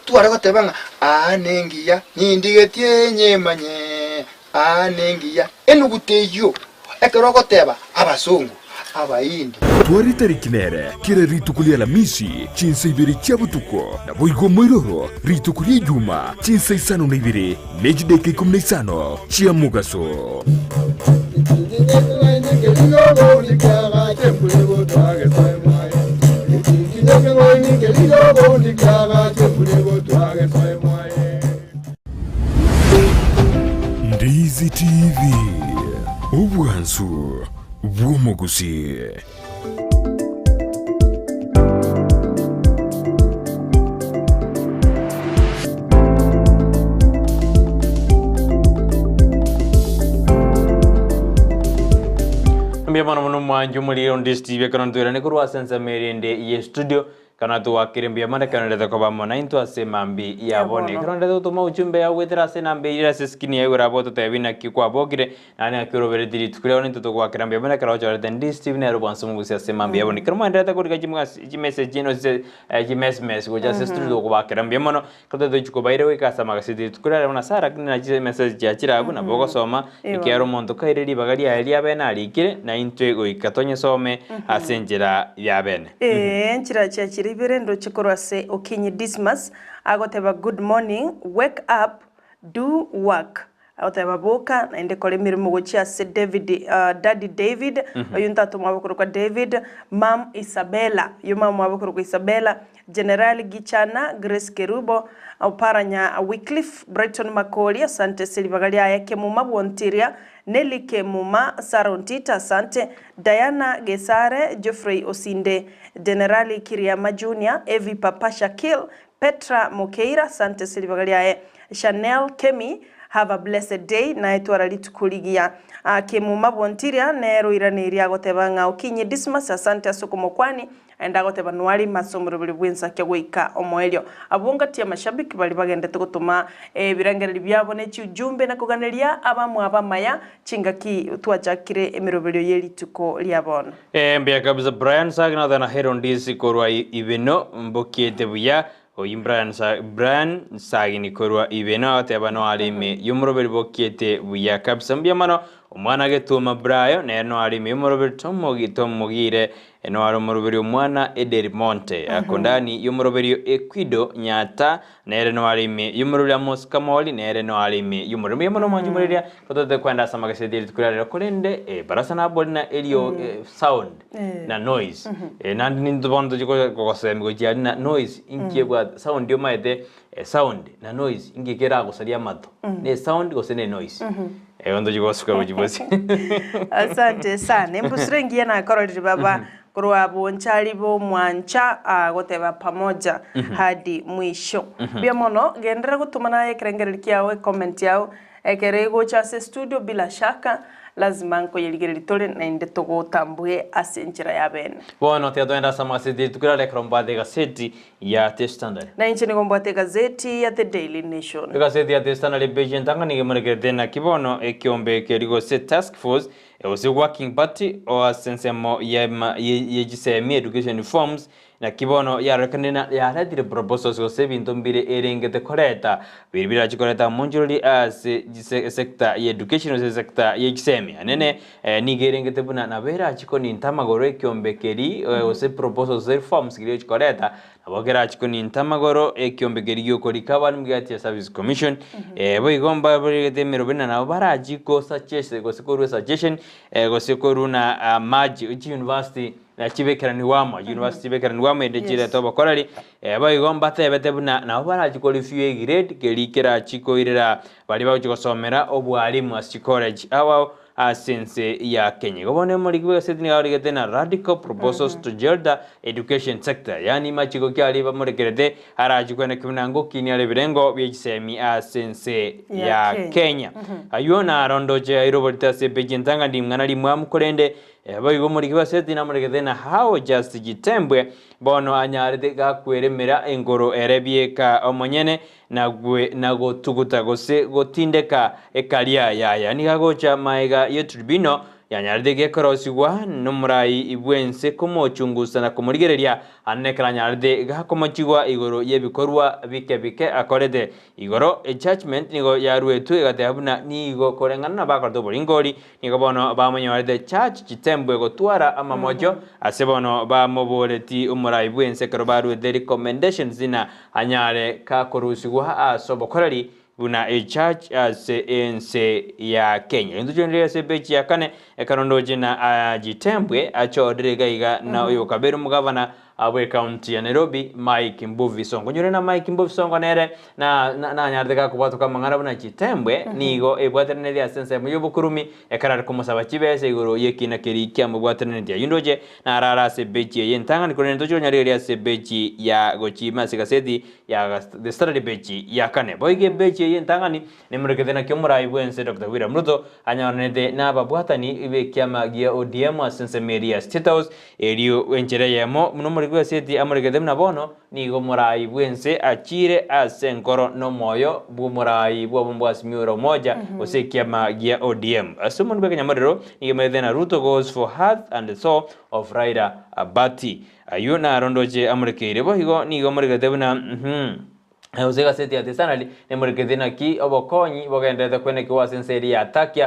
Tware goteba ng'a aa nengiya, nindigetie nyemanye, aa nengiya. Enuguta eyio, ekero ogoteba abasongo, Abahindi. Tware tariki nere kera rituko ria Alamisi chinsa ibere chia botuko, naboigo omoiroro rituko ria Ijuma chinsa isano na ibere ne chidaeka ikomi na isano chia mogaso. Ndizi TV, obwansu bw'omogusi. Mbuya mono mono mwanche omoriro onde Steve ekero ntoirane korwa ase ensemo ere ende ye studio. Kana togwakire mbuya mono ekero ndete koba amo naintwe ase emambi ya bono. Ekero ndete gotoma ujumbe yao goetera ase enamba eyio ere ase eskrini yaye igoro abwo ototebi naki kwabokire, naende naki oroberetie rituko riao naintwe togwakera mbuya mono ekero ochorete Ndisi TV nere obwansu omogusi ase emambi ya bono. Ekero mwaenderete korika chimessage chiaino ase chimesmes gocha ase studio togobakera mbuya mono. Ekero togochia kobaira goika ase amagaseti rituko riarero buna Sarah lakini nachi chimessage chiachire abwo nabo ogosoma ekiagera omonto kaire ribaga riaye riabene arikire naintwe goika tonyesome ase enchera yabene. Ee, enchera chiachire ibere ndoche korwa ase Okinyi Dismas, agoteba good morning, wake up, do work. Agoteba boka, naende kora emeremo gochia ase David, daddy David, oyio ntato mwabo okorokwa David, mum Isabella, oyio mama mwabo okorokwa Isabella, General Gichana, Grace Kerubo, Oparanya Wycliffe, Brighton Makori, asante ase ribaga riaye, Kemuma Bwontiria, Nelly Kemuma, Sarah Ontita, asante, Diana Gesare, Geoffrey Osinde, Generali Kiriama Junior, Evy Papa Shakil, Petra Mokeira, asante ase ribaga riaye, Chanel Kemi, have a blessed day, naye twara rituko rigiya. Kemuma Bwontiria nere oiraneirie agoteba ng'a Okinyi Dismas, asante ase okomokwani, Naende agoteba Noarime ase omoroberi bw'ensake goika omoerio. Abwo ngati amashabiki baria bagendete gotoma ebirengererio biabo ne chiujumbe na koganeria abamwabo amaya chingaki twachakire emeroberio ye rituko ria bono. Ee, mbuya kabisa Brian Sagina na Herondisi korwa Ibeno mbokiete buya. Oyio Brian Sa Brian Sagini korwa Ibeno agoteba noare ime y'omoroberi bokiete buya kabisa mbuya mono. Omwana Getuma Brayo nere noare ime y'omoroberi tomogi tomogire noare omoroberi omwana Ederi Monte. Akondani y'omoroberio Ekwido Nyata nere noare ime y'omoroberi Amos Kamoli nere noare ime y'omoroberi. Mbuya mono mwanche moreria totete kwenda ase amageseti ye rituko ria rero korende ebarasa nabori na erio sound na noise. Naende nintwe bono tochia kogosemi gochia aria na noise inki ebwate sound omaete sound na noise inki keragosaria amato ne esound gose ne enoise. Igo ntochia gosuka gochia bosio. Asante sana. Embusuro engiya nakororire baba korwa bonchari bomwancha goteba pamoja hadi mwisho. Mbuya mono genderera gotoma naye ekerengererio kiao ecomment yao ekero egocha ase estudio bila shaka lazima nkoyerigereria tore naende togotambue ase enchera ya bene. Bono tiga togende ase amaseti rituko riarero ekero mbwate egaseti ya The Standard. Na inche nigo mbwate egazeti ya The Daily Nation. Egaseti ya The Standard epeji entang'ani nigo emorekerete naki bono ekiombe keria gose task force gose working party o ase ensemo ye chisemi education reforms naki bono yarorekanire na yaretire proposals gose ebinto mbire erengete koreta biri birache koreta omonchorori ase esector ya education gose esector ye chisemi anene Nigo erengete buna nabo erache koninta amagoro ekiombe keria, gose proposals gose reforms keria ochi koreta, nabo kerache koninta amagoro ekiombe keria giokorika abana mu Teacher Service Commission. Boigo mbaboregete emeroberio na nabo barachi ko suggest gose korwa esuggestion, gose korwa na merge chiuniversity chibekeranigwe amo, chiuniversity chibekeranigwe amo erinde chirete obokoreri. Boigo mbatebete buna nabo barachi ko review egrade keria kerachi koirera baria bagochi gosomera obwalimu ase chicollege ao ao. Ase ense ya Kenya. Igo bono omoriki bw'egaseti nigo arigete na Radical Proposals to Gel the Education Sector, yaani machiko ki aria bamorekerete arache kwenekigwa buna ngokinia are ebirengo bie chisemi ase ense ya Kenya. Ayio naro ndoche airoborete ase epeji entang'ani ring'ana rimwamu korende boigo omoriki bw'egaseti namoregete na How Just Chitembwe bono anyarete gakweremera enkoro ere bieka omonyene na gotuguta gose gotindeka ekaria yaya. Nigo agocha magega ye tribunal yanyarete gekorosigwa nomorai bw'ense komochungusa na komorigereria ande ekero anyarete gakomochigwa igoro y'ebikorwa bike bike akorete. Igoro ejudgement nigo yaruetwe egateba buna nigo koreng'ana nabakorete oboringori nigo bono bamonyorete Church Chitembwe gotwara amamocho ase bono bamoboreti omorai bw'ense ekero baruete recommendations na Anyare kakorusigwa ase obokoreri buna echurch ase ense ya Kenya. Intwe chionire ase epeji ya kane ekero ndoche na Chitembwe achorire iga iga na oyo okabere omogavana bwe county ya Nairobi Mike Mbuvi Sonko. Onyore na Mike Mbuvi Sonko nere nanyarete gakobwatoka amang'ana buna Chitembwe nigo ebwateranetie ase ensemo y'obokurumi Ekero are komosaba chibesa igoro y'ekiina keria kiamobwateranetie, ayio ndoche narare ase ebechi eye entang'ani, korende ntoche konyarigereria ase ebechi ya gochia ase egaseti ya The Standard ebechi ya kane. Boigo ebechi eye entang'ani nemorekete naki omorai bw'ense Doctor William Ruto anyoranete nababwatani b'ekiama gia ODM ase ensemo eria ya State House, erio enchera eyemo buna omoriki. omoriki bw'eseti amorekete buna bono nigo omoraai bw'ense achiire ase enkoro na omoyo bw'omoraai bw'obomo bwa Azimio la Umoja gose ekiama gia ODM. Ase omonto bw'ekenyamorero nigo emerete na Ruto goes for hearth and soul of Raila Party. Ayio naro ndoche amorekeire. Boigo nigo amorekete buna gose egaseti ya The Standard nemorekete naki obokonyi bogendererete kwenekigwa ase ense eria ya Turkey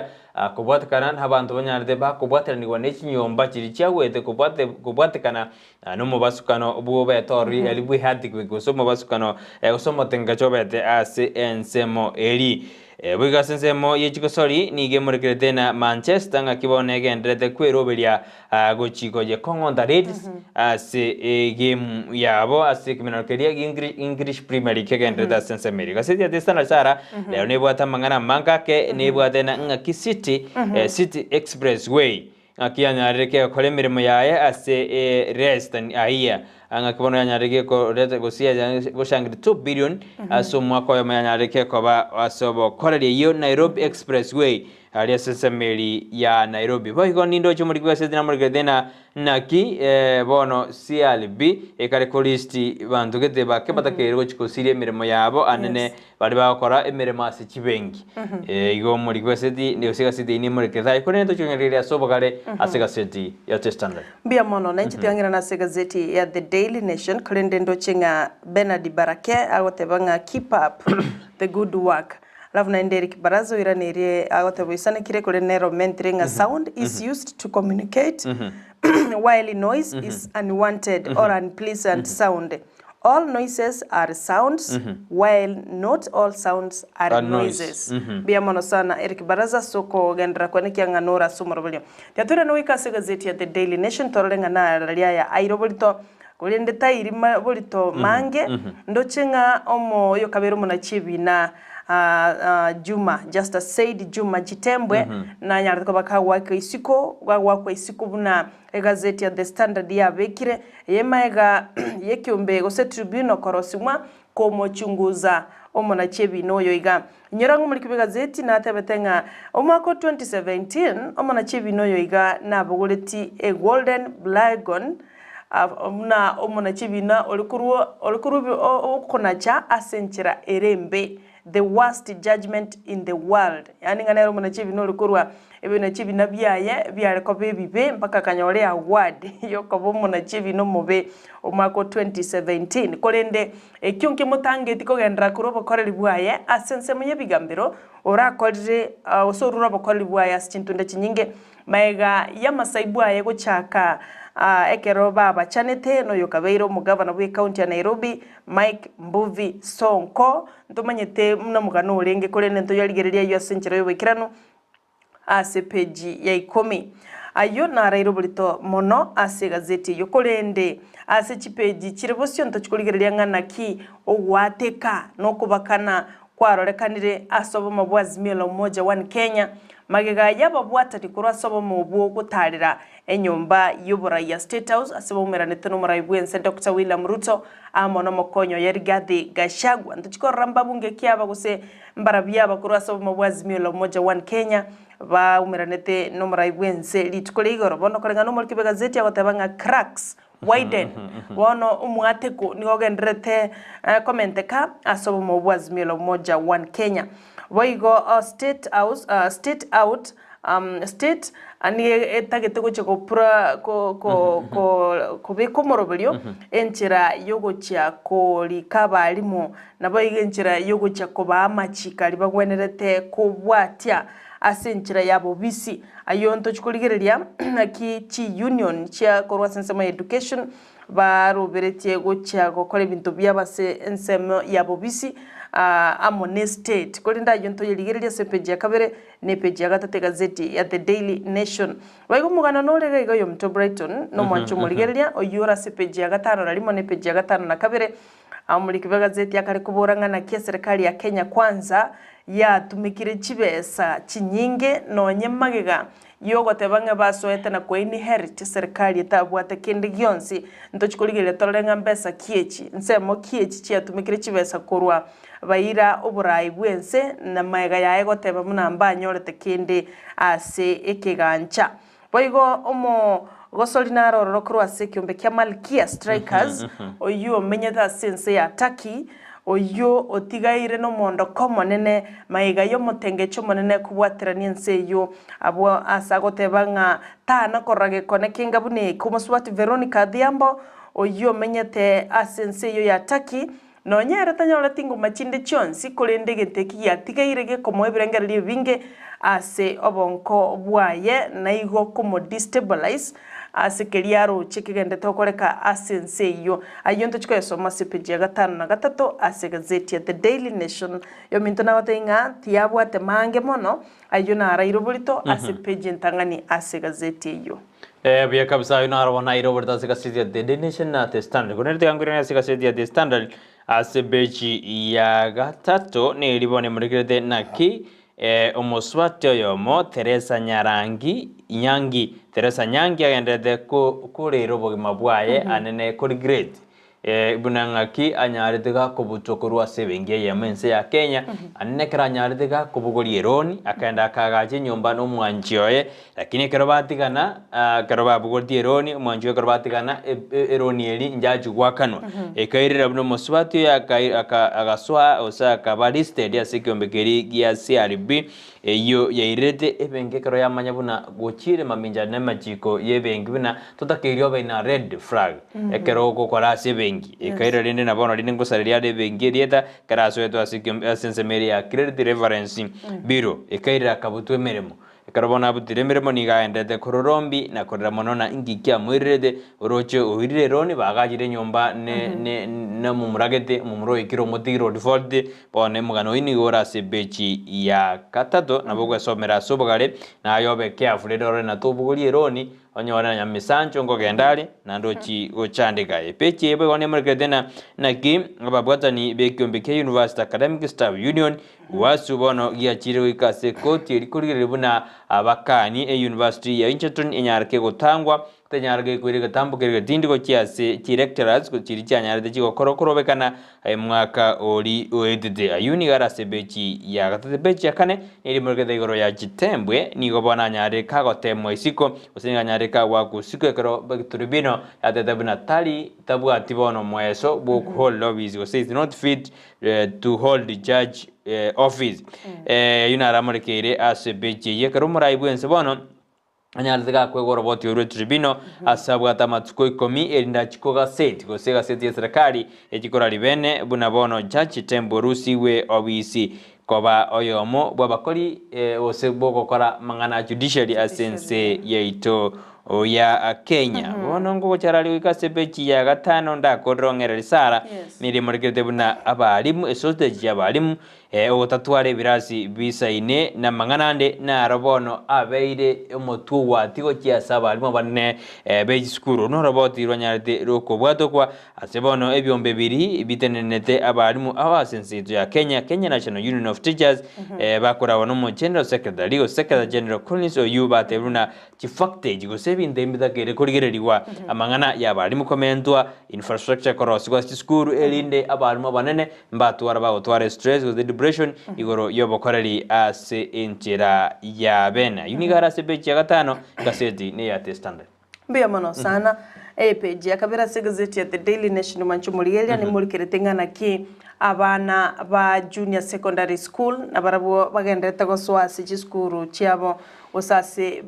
kobwatekana nabanto banyarete bakobwateranigwa ne chinyomba chiria chiagwete kobwatekana nomobasukano bw'obete ororo aria bwe earthquake gose omobasukano gose omotengecho obete ase ensemo eri. Boigo ase ensemo ye chigosori nigo emorekerete na Manchester ng'aki bono egendererete kweroberia gochi koyekong'onta Leeds ase egame yabo ase ekemenero keria English Premier League kegendererete ase ensemo eria. Gaseti ya The Standard Sarah rero nebwate amang'ana amange ake nebwate na ng'aki City City Express Way ng'aki yanyarire kegokora emeremo yaye ase Leicester aiyia ng'aki bono yanyarire gekoreta gose goshangira 2 billion ase omwaka oyomo yanyarire gekoba ase obokoreri eyio Nairobi Express Way Aria ase esameri ya Nairobi. Boigo nindoche omoriki bw'eseti namorikerete ng'a naki bono CRB ekare kolist banto gete bake batakeire gochia kosiria emeremo yabo anene baria bagokora emeremo ase chibenki. Igo omoriki bw'eseti gose egaseti eyio nemorekerete aye korende tochia konyora ase obogare ase egaseti ya The Standard. Mbuya mono, nainche tiang'irana ase egazeti ya The Daily Nation, korende ndoche ng'a Bernard Barake agoteba ng'a keep up the good work. Alafu naende Eric Baraza oiranerie agoteba oisanekire korende nere omentire ng'a sound is used to communicate while noise is unwanted or unpleasant sound. All noises are sounds while not all sounds are Are noise. noises. Mbuya mono sana Eric Baraza ase okogenderera kwane kiang'a nore ase omoroberio. Tiatoirana goika ase egazeti ya The Daily Nation torore ng'a nararia aya aire oborito Korende tairi borito mange, ndoche ng'a omo oyokabere omonachi ebina Juma, Justus Said Juma Chitembwe, nanyarete koba kagoakwa isiko, gagoakwa isiko buna egazeti ya The Standard yabekire, eye maega y'ekeombe gose tribunal korosigwa komochunguza omonachi ebina oyo iga. Inyora ng'a omoriki bw'egazeti natebete ng'a omwaka o 2017 omonachi ebina oyo iga nabogoreti egolden blagon buna omonachi ebina ore korwa ore korwa okonacha ase enchera ere embe, the worst judgement in the world. Yaani ng'a nere omonachi ebina ore korwa ebinachi ebina biaye biare koba ebibe mpaka akanyora eaward yokoba omonachi ebina omobe omwaka o 2017. Korende ekio nkemotangeti kogenderera korwa obokoreri bwaye ase ensemo y'ebigambero orakorire gose orure obokoreri bwaye ase chintunda chinyinge. Magega y'amasaibu aye gochaka ekero babachanete noyokabeire omogavana bw'ecounty ya Nairobi Mike Mbuvi Sonko. Ntomanyete buna omogano orenge korende ntoyarigereria ayio ase enchera y'oboikeranu ase peji ya ikomi. Ayio naraire oborito mono ase egazeti eyio korende ase chipeji chire bosio ntochi korigereria ng'a naki ogoateka na okobakana kwarorekanire ase obomo bwa Azimio la Umoja One Kenya, magega y'ababwatani korwa ase obomo obwo gotaarera enyomba y'oborai ya State House ase baumeranete n'omorai bw'ense Doctor William Ruto amo n'omokonyi oye Rigathi Gachagua. Ntochi korora mbabunge ki aba gose mbarabwo aba korwa ase obomo bwa Azimio la Umoja One Kenya baumeranete n'omorai bw'ense rituko ria igoro. Bono koreng'ana omoriki bw'egazeti agoteba ng'a cracks widen. Bono omwateko nigo ogendererete komenteka ase obomo bwa Azimio la Umoja One Kenya. Boigo State House, State Out, State nigo etagete gochia gopura ko ko ko kobeka omoroberio enchera yogochia korika abalimu naboigo enchera yogochia kobaa amachiko aria bagwenerete kobwatia ase enchera ya bobisi. Ayio ntochi korigereria naki chi union chia korwa ase ensemo ya education baroberetie gochia gokora ebinto biabo ase ensemo ya bobisi amo ne state. Korende ayio ntoyerigererie ase epeji ya kabere na epeji ya gatato egazeti ya The Daily Nation. Boigo omogano nore iga iga oyominto Brighton nomwancha omorigereria oyio ore ase epeji ya gatano na rimo na epeji ya gatano na kabere. Omoriki bw'egazeti akare kobora ng'a naki eserekari ya Kenya Kwanza yatumekire chibesa chinyinge nonye magega yogoteba ng'a basoete na koinherit eserekari etabwate kende gionsi. Ntochi korigereria torore ng'a mbesa ki echi, nsemo ki echi chiatumekire chibesa korwa baira oborai bw'ense na magega yaye goteba buna mbanyorete kende ase ekegancha. Boigo omo. Gosori naro ororo korwa ase ekeombe kia Malkia Strikers, oyio omenyete ase ense ya Turkey, oyio otigaire nomoondoko omonene magega y'omotengecho omonene kobwaterania ense eyio. Abwo ase agoteba ng'a tana korora gekone kenga buna eke. Omosubati Veronica Adhiambo, oyio omenyete ase ense eyio ya Turkey, Nonya ere tanyoreti ngoma chinde chionsi, korende egento eki giatigaire gekomoa ebirengererio ebinge ase obonko bwaye, na igo komodestabilize ase keria aroche kegendete gokoreka ase ense eyio. Ayio ntochi koyasoma ase epeji ya gatano na gatato ase egazeti ya The Daily Nation. Yominto nagotebia ng'a tiyabwate mange mono, ayio naraire oborito ase epeji entang'ani ase egazeti eyio. Eh, buya kabisa ayo naro bono aire oborito ase egaseti ya The Daily Nation na The Standard. Korende tiga nkoirane ase egaseti ya The Standard ase bechi ya gatato neri bono emorekerete naki eh, omosubati oyomo Teresa Nyarangi Nyangi Teresa Nyangi agenderete ko korera obogima bwaye anene kori great Buna ng'aki anyarete gakobutwa korwa ase ebenki eyemo ense ya Kenya, aande ekero anyarete gakobogoria eroni, akaenda akaagacha enyomba nomwanchi oye, lakini ekero batigana, ekero babogoretie eroni, omwanchi oye ekero batigana, eroni eria inchachi goakanwa. Ekairera buna omosubati oyo agasoa gose akaba listed ase ekeombe keria gia CRB, Eyio yairerete ebenki ekero yamanya buna gochiire mamincha namachiko y'ebenki buna totakeiri obe na red flag ekero ogokora ase ebenki. Ekaira rende na bono rende ngosareria are ebenki erieta ekero asoetwe ase ekiombe ase ensemo eria ya Credit Reference Bureau. Ekairera akabutwa emeremo. Ekero bono abutire emeremo nigo agenderete kororombi na korera mono na inki kiamoirerete oroche oirire eroni bagachire enyomba ne ne nomomura gete omomura oikire omotigire o default Bono omogano oyio nigo ore ase ebechi ya gatato, nabo ogwesomera ase obogare, na aye obe careful rende orore na tobogoria eroni, onyore na nyamisancho nkogenda are, naende ochie gochandeka. Epeji eye boigo nemorekerete na naki ababwatani b'ekiombe kia University Academic Staff Union, UASU, bono giachire goika ase ekoti eria korigereria buna abakani e university ya Egerton enyareke gotangwa Tenyara gekoira egetambo keria getindi gochia ase chilecturers chiria chianyarete chigokora okorobekana omwaka ori oetete. Ayio nigo are ase ebechi ya gatato. Ebechi ya kane neri morekete igoro ya chitembwe, nigo bono anyarire kagotemwa isiko, gose nigo anyarire kagwakwa usiku ekero tribunal yatete buna tari tabwati bono omoeso bwo hold office gose is not fit to hold judge office. Ayio naro amorekeire ase ebechi eyio ekero omorai bwense bono. Anyarete gakwegwa oroboti orwe tribino ase abwate amatuko ikomi erinde achie kogaseti gose egaseti ya serikali echie korari bene buna bono Judge Tembo orusigwe obisi koba oyomo bw'abakori gose bw'ogokora amang'ana a judiciary ase ense yaito ya Kenya. Bono ngogochara aria goika ase epeji ya gatano ndakorere ong'ereri Sarah nigo emorekerete buna abalimu eshortage ya abalimu Ogotatwara ebirasi bisaine namang'ana ande naro bono abeire omotwe ogwati gochia ase abalimu abanene be chisukuru. Noroboti rwanyarete rokobwatokwa ase bono ebiombe biri bitenenete abalimu aba ase ense yaito ya Kenya, Kenya National Union of Teachers, bakoragwa nomo General Secretary gose Secretary General Collins Oyuu batebire buna Chifactage gose ebinto ebi mbitakeire korigererigwa amang'ana y'abalimu komentwa, infrastructure korosigwa ase chisukuru erinde abalimu abanene mbatwara bagotwara stress gose depression igoro y'obokoreri ase enchera ya bene. Ayio nigo are ase epeji ya gatano, egaseti neya The Standard. Mbuya mono sana. Epeji ya kabere ase egazeti ya The Daily Nation mwanche omorigereria nimorikerete ng'a naki abana ba Junior Secondary School nabarabwo bagenderete gosoa ase chisukuru chiabo gose ase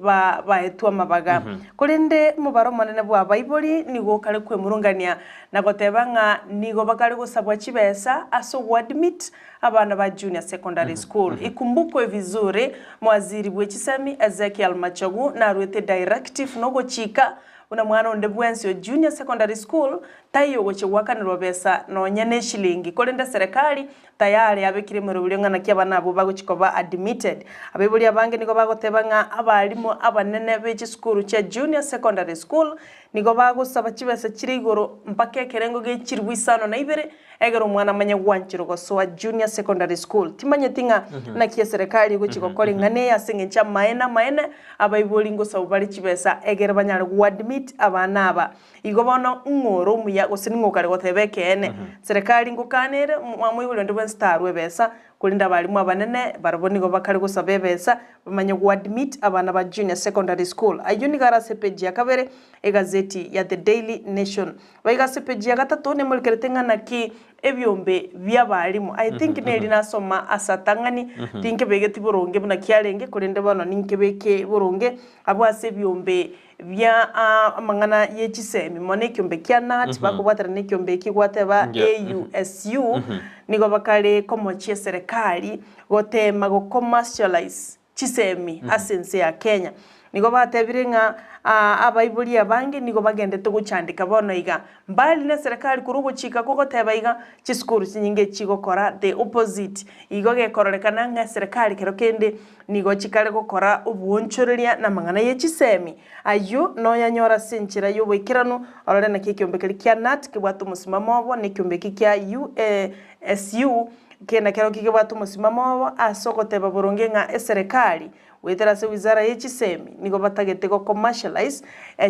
baetwe amabaga. Korende omobaro omonene bw'abaibori nigo okare kwemurungania na goteba ng'a nigo bakare gosabwa chibesa ase ogoadmit abana ba Junior Secondary School. Ikumbukwe vizuri, Mwaziri bwe chisemi Ezekiel Machogu naruete directive nogochika buna mwana onde bwensi o Junior Secondary School taiyo ogochia goakanerwa besa nonya neshilingi korende serikali Tayari abekire emeroberio ng'a naki abana abwo bagochia koba admitted. Abaibori abange nigo bagoteba ng'a abalimu abanene be chisukuru chia junior secondary school nigo bagosaba chibesa chire igoro mpaka ekerengo gie chilifu isano na ibere egere omwana amanye gwancherwa gosoa junior secondary school. Timanyeti ng'a naki eserekari egochia gokora eng'ana eye ase eng'encho amaene amaene abaibori ngosabwa bare chibesa egere banyare goadmit abana aba. Igo bono ng'o ore omuya, gose ning'o okare goteba ekeene? Serekari ngokana ere, mwamoiboria onde bwensi tarwa ebesa, Korende abalimu abanene barabwo nigo bakare gosaba ebesa bamanye goadmit abana ba junior secondary school. Ayio nigo are ase epeji ya kabere egazeti ya The Daily Nation. Baiga ase epeji ya gatato nemorikerete ng'a naki ebiombe bi'abalimu. I think neri nasoma ase atang'ani, tinkebegeti boronge buna kiarenge, korende bono ninkebeke boronge abwo ase ebiombe bia amang'ana ye chisemi mono ekiombe kia KNUT bakobwaterana ekiombe eki gwateba AUSU nigo bakare komochia eserekari gotema go commercialize chisemi ase ense ya Kenya. Nigo batebire ng'a abaibori abange nigo bagendete gochandeka bono iga Mbali neserekari korwa ogochika kogoteba iga, chisukuru chinyinge chigokora the opposite. Igo gekororekana ng'a eserekari kero kende nigo chikare gokora oboonchoreria namang'ana ye chisemi. Ayio noyanyore ase enchera y'oboikeranu, orore naki ekiombe keria kia KNUT kebwate omosimamo obo na ekiombe eki kia UASU kende kerokio kebwate omosimamo obo ase ogoteba boronge ng'a eserekari Goetera ase wizara ye chisemi nigo batagete go commercialize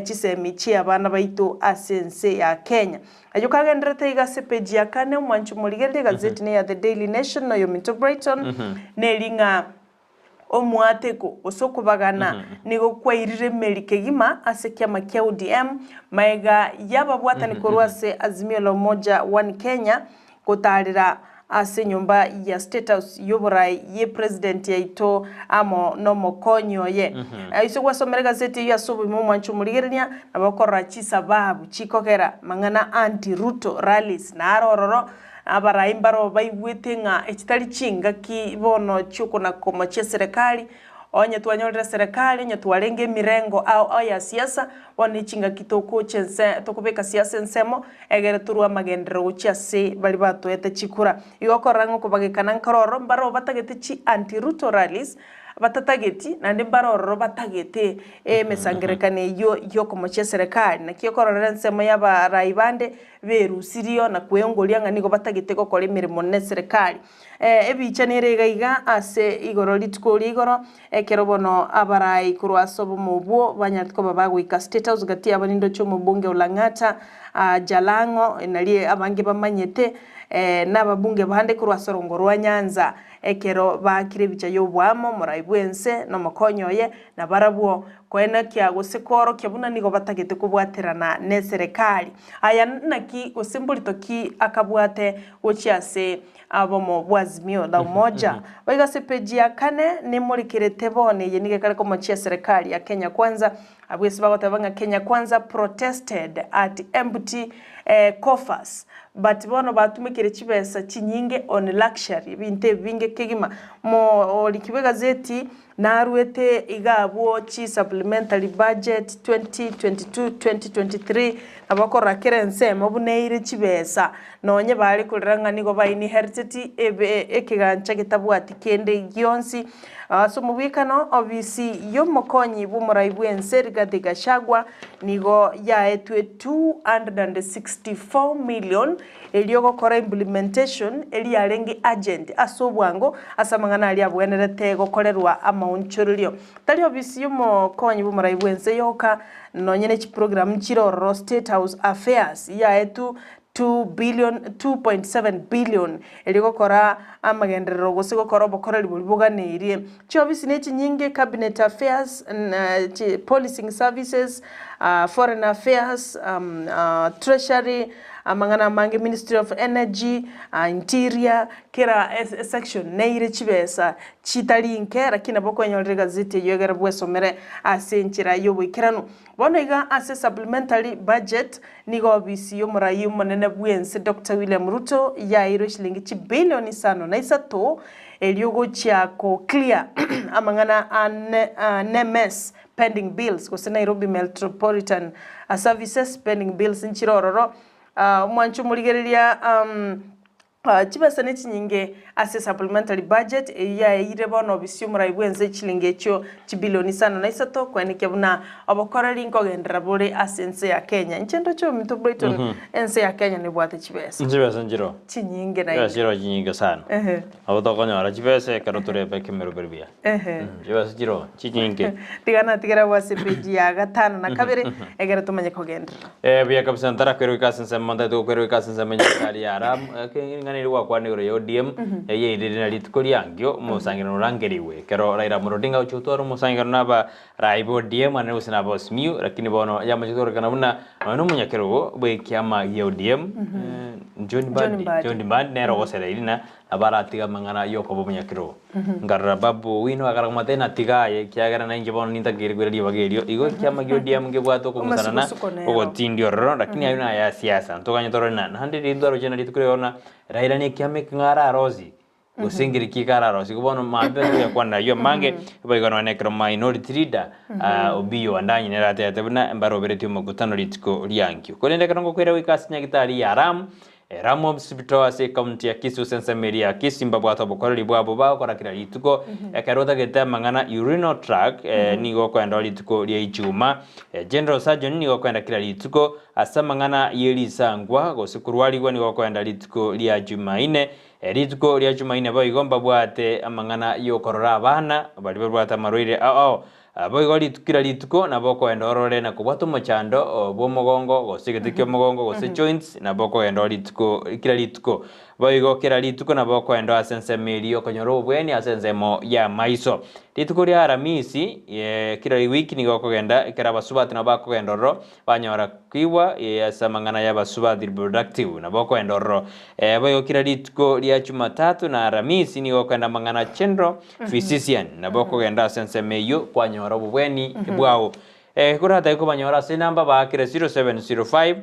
chisemi chia abana baito ase ense ya Kenya. Ayio kagendererete iga ase page ya kane omwanchi omorigereria egazeti ne ya The Daily Nation na oyominto Brighton neri ng'a omwateko gose okobagana nigo kwairire emeri kegima ase ekiama kia ODM maega y'ababwatani korwa ase Azimio la Umoja One Kenya gotaarera ase enyomba ya State House y'oboraai ye President yaito amo nomokonyi oye. Ase gwasomera egazeti eyio ase obogima omwanche omorigereria nabo okorora chisababu chikogera mang'ana anti Ruto rallies naro ororo abarai mbaro baigwete ng'a echitari chingaki bono chiokona komochia eserekari Onye twanyorire serikali, onye twarenge emirengo ao ao ya siasa, bono ne chingaki togocha ense tokobeka siasa ensemo, egere torwe amagenderero gochia ase baria batoete chikura. Igo okorora ng'a okobagekana nkoro ororo, mbaro batagete chi anti Ruto rallies, batatageti, naende mbaro ororo batagete emesangererekano eyio yokomochia eserekari. Naki okororera ensemo ya abarai bande, berusirio na kweongoria ng'a nigo batagete gokora emeremo ne eserekari. Ebicha nere iga iga ase igoro rituko ria igoro, ekero bono abarai korwa ase obomo obwo banyarete koba bagoika State House gati yabo nindoche omobunge o Lang'ata, Jalang'o nario abange bamanyete, na ababunge bande korwa ase orongo rwa Nyanza, ekero baakire ebicha y'oboamo, omorai bw'ense na omokonyi oye, na barabwo koenekia gose koorokia buna nigo batagete kobwaterana neserekari. Aya naki gose mborito ki akabwate gochia ase abomo bw'Azimio la Umoja. Boigo ase peji ya kane nemorekerete bono eye nigo ekare komochia serikali ya Kenya Kwanza abwo ase bagoteba ng'a Kenya Kwanza protested at empty coffers but bono batumekire chibesa chinyinge on luxury ebinto ebi binge kegima. Moriki bw'egazeti Naruete iga abwo chi supplementary budget 2022-2023 nabo okorora kera ensemo buna eire chibesa nonye bare korera ng'a nigo ba inheriteti ebe ekegancha getabwati kende gionsi. Ase omobwekano obisi y'omokonyi bw'omorai bw'ense Rigathi Gachagua nigo yaetwe 264 million Erio gokora implementation eria yarenge urgent ase obwango ase amang'ana aria abwenerete gokorerwa amaonchorerio. Tari ofisi y'omokonyi bw'omorai bw'ense yoka, nonye ne chiprogram chire ororo State House Affairs yaetwe 2 billion, 2.7 billion erio gokora amagenderero gose gokora obokoreri boria boganeirie. Chiofisi ne chinyinge, Cabinet Affairs, Policing Services, Foreign Affairs, Treasury, amang'ana amange, Ministry of Energy, Interior, kera esection neire chibesa chitari inke lakini nabo okwenyorera egazeti eyio egere bwesomere ase enchera y'oboikeranu. Bono iga ase supplementary budget nigo ofisi y'omorai omonene bw'ense Doctor William Ruto yaeirwe shilingi chibilioni isano na isato erio gochia ko clear amang'ana a NMS pending bills gose Nairobi Meltropolitan Services pending bills nchire ororo. Omwancho omorigereria Chibesa nechinyinge ase supplementary budget eyio yaeire bono obisi y'omorai bw'ense chilingi echio chibilioni isano na isato koenekia buna obokoreri nkogenderera bore ase ense ya Kenya. Inche ndoche ominto Brighton ense ya Kenya nebwate chibesa. Chibesa nchiroo. Chinyinge naende. Chibesa chiroo chinyinge sana. Nabo tokonyora chibesa ekero torebe ekemeroberi buya. Chibesa chiroo chinyinge. Tiga natigere abwo ase page ya gatano na kabere egere tomanye kogenderera. Eh, buya kabisa ntarakwerwa goika ase ensemo ntagete gokwerwa goika ase ensemo enye esukari ya Ram ring'ana eri gwakwana igoro ya ODM. Eyeirire na rituko riangio omosangererekano orangerigwe. Ekero Raila Amolo Odinga agochia gotwara omosangererekano na abarai ba ODM ande gose na aba Azimio, lakini bono yamachete kororekana buna nonya na omonyakerogo bw'ekiama gia ODM John Mbadi, John Mbadi nere ogosereiri na nabo aratiga amang'ana yokoba omonyakerogo. Nkarora Babu Owino akara komotebia ng'a tiga aye ekiagera nainche bono nintakeire koira ribaga erio. Igo ekiama gia ODM nkebwate okong'usana na Omasuko-suko nero. ogotindia ororo, lakini ayio naya siasa. Ntoganye torore na naende riria twaroche na rituko riria bono Raila na ekiama eke ng'a ararosie, gose nkeri ki ekararosie. Igo bono mambia toyakwanera ayio amange, boigo nonya na ekero minority leader Obiyo Wandanyi nere atebete buna mbaroberetie omokutano rituko riankio. Korende ekero ngokoira goika ase nyagitari ya Ram, Ram Hospital ase ecounty ya Kisii gose ensemo eria ya Kisii mbabwate obokoreri bwabo bagokora kera rituko. Ekero otagete amang'ana urinal tract nigo okoenda rituko ria Ijumaa. General surgeon nigo okoenda kera rituko. Ase amang'ana ye risankwa gose korwarigwa nigo okoenda rituko ria Jumaine. Rituko ria Jumaine boigo mbabwate amang'ana y'okorora abana baria babwate amarwaire ao ao. Boigo kera rituko nabo okoenda orore na kobwata omochando bw'omogongo gose egete ki'omogongo gose joints nabo okoenda rituko kera rituko. Boigo kera rituko nabo okoenda ase ensemo eria okonyora obobweni ase ensemo y'amaiso. Rituko ria Aramisi kera ewiki nigo okogenda ekero abasubati nabo bakogenda ororo Banyora koigwa ase amang'ana y'abasubati reproductive, nabo okoenda ororo. Boigo kera rituko ria Jumatatu na Aramisi nigo okoenda amang'ana general physician, nabo okogenda ase ensemo eyio kwanyora obobweni bwao. Koratake kobanyora ase enamba baakere 0705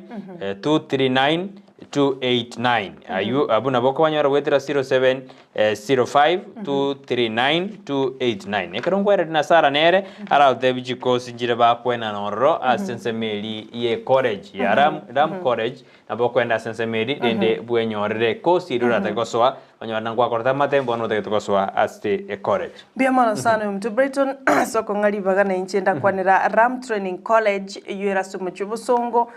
239 289 aywo abwo nabo okobanyora goetera 0705 239 289 ekero nkwereti na Sarah nere aragotebi chikosi nchire bakwenana ororo ase ensemo eri ye college ya Ram, Ram College nabo okoenda ase ensemo eri rende bwenyorere ekosi eria oratake gosoa onyore na ngwakorete amatemo bono otagete gosoa ase ecollege. Mbuya mono sana omonto Brighton ase okong'a ribaga na inche ndakwanera Ram Training College eywo ere ase omochie obosongo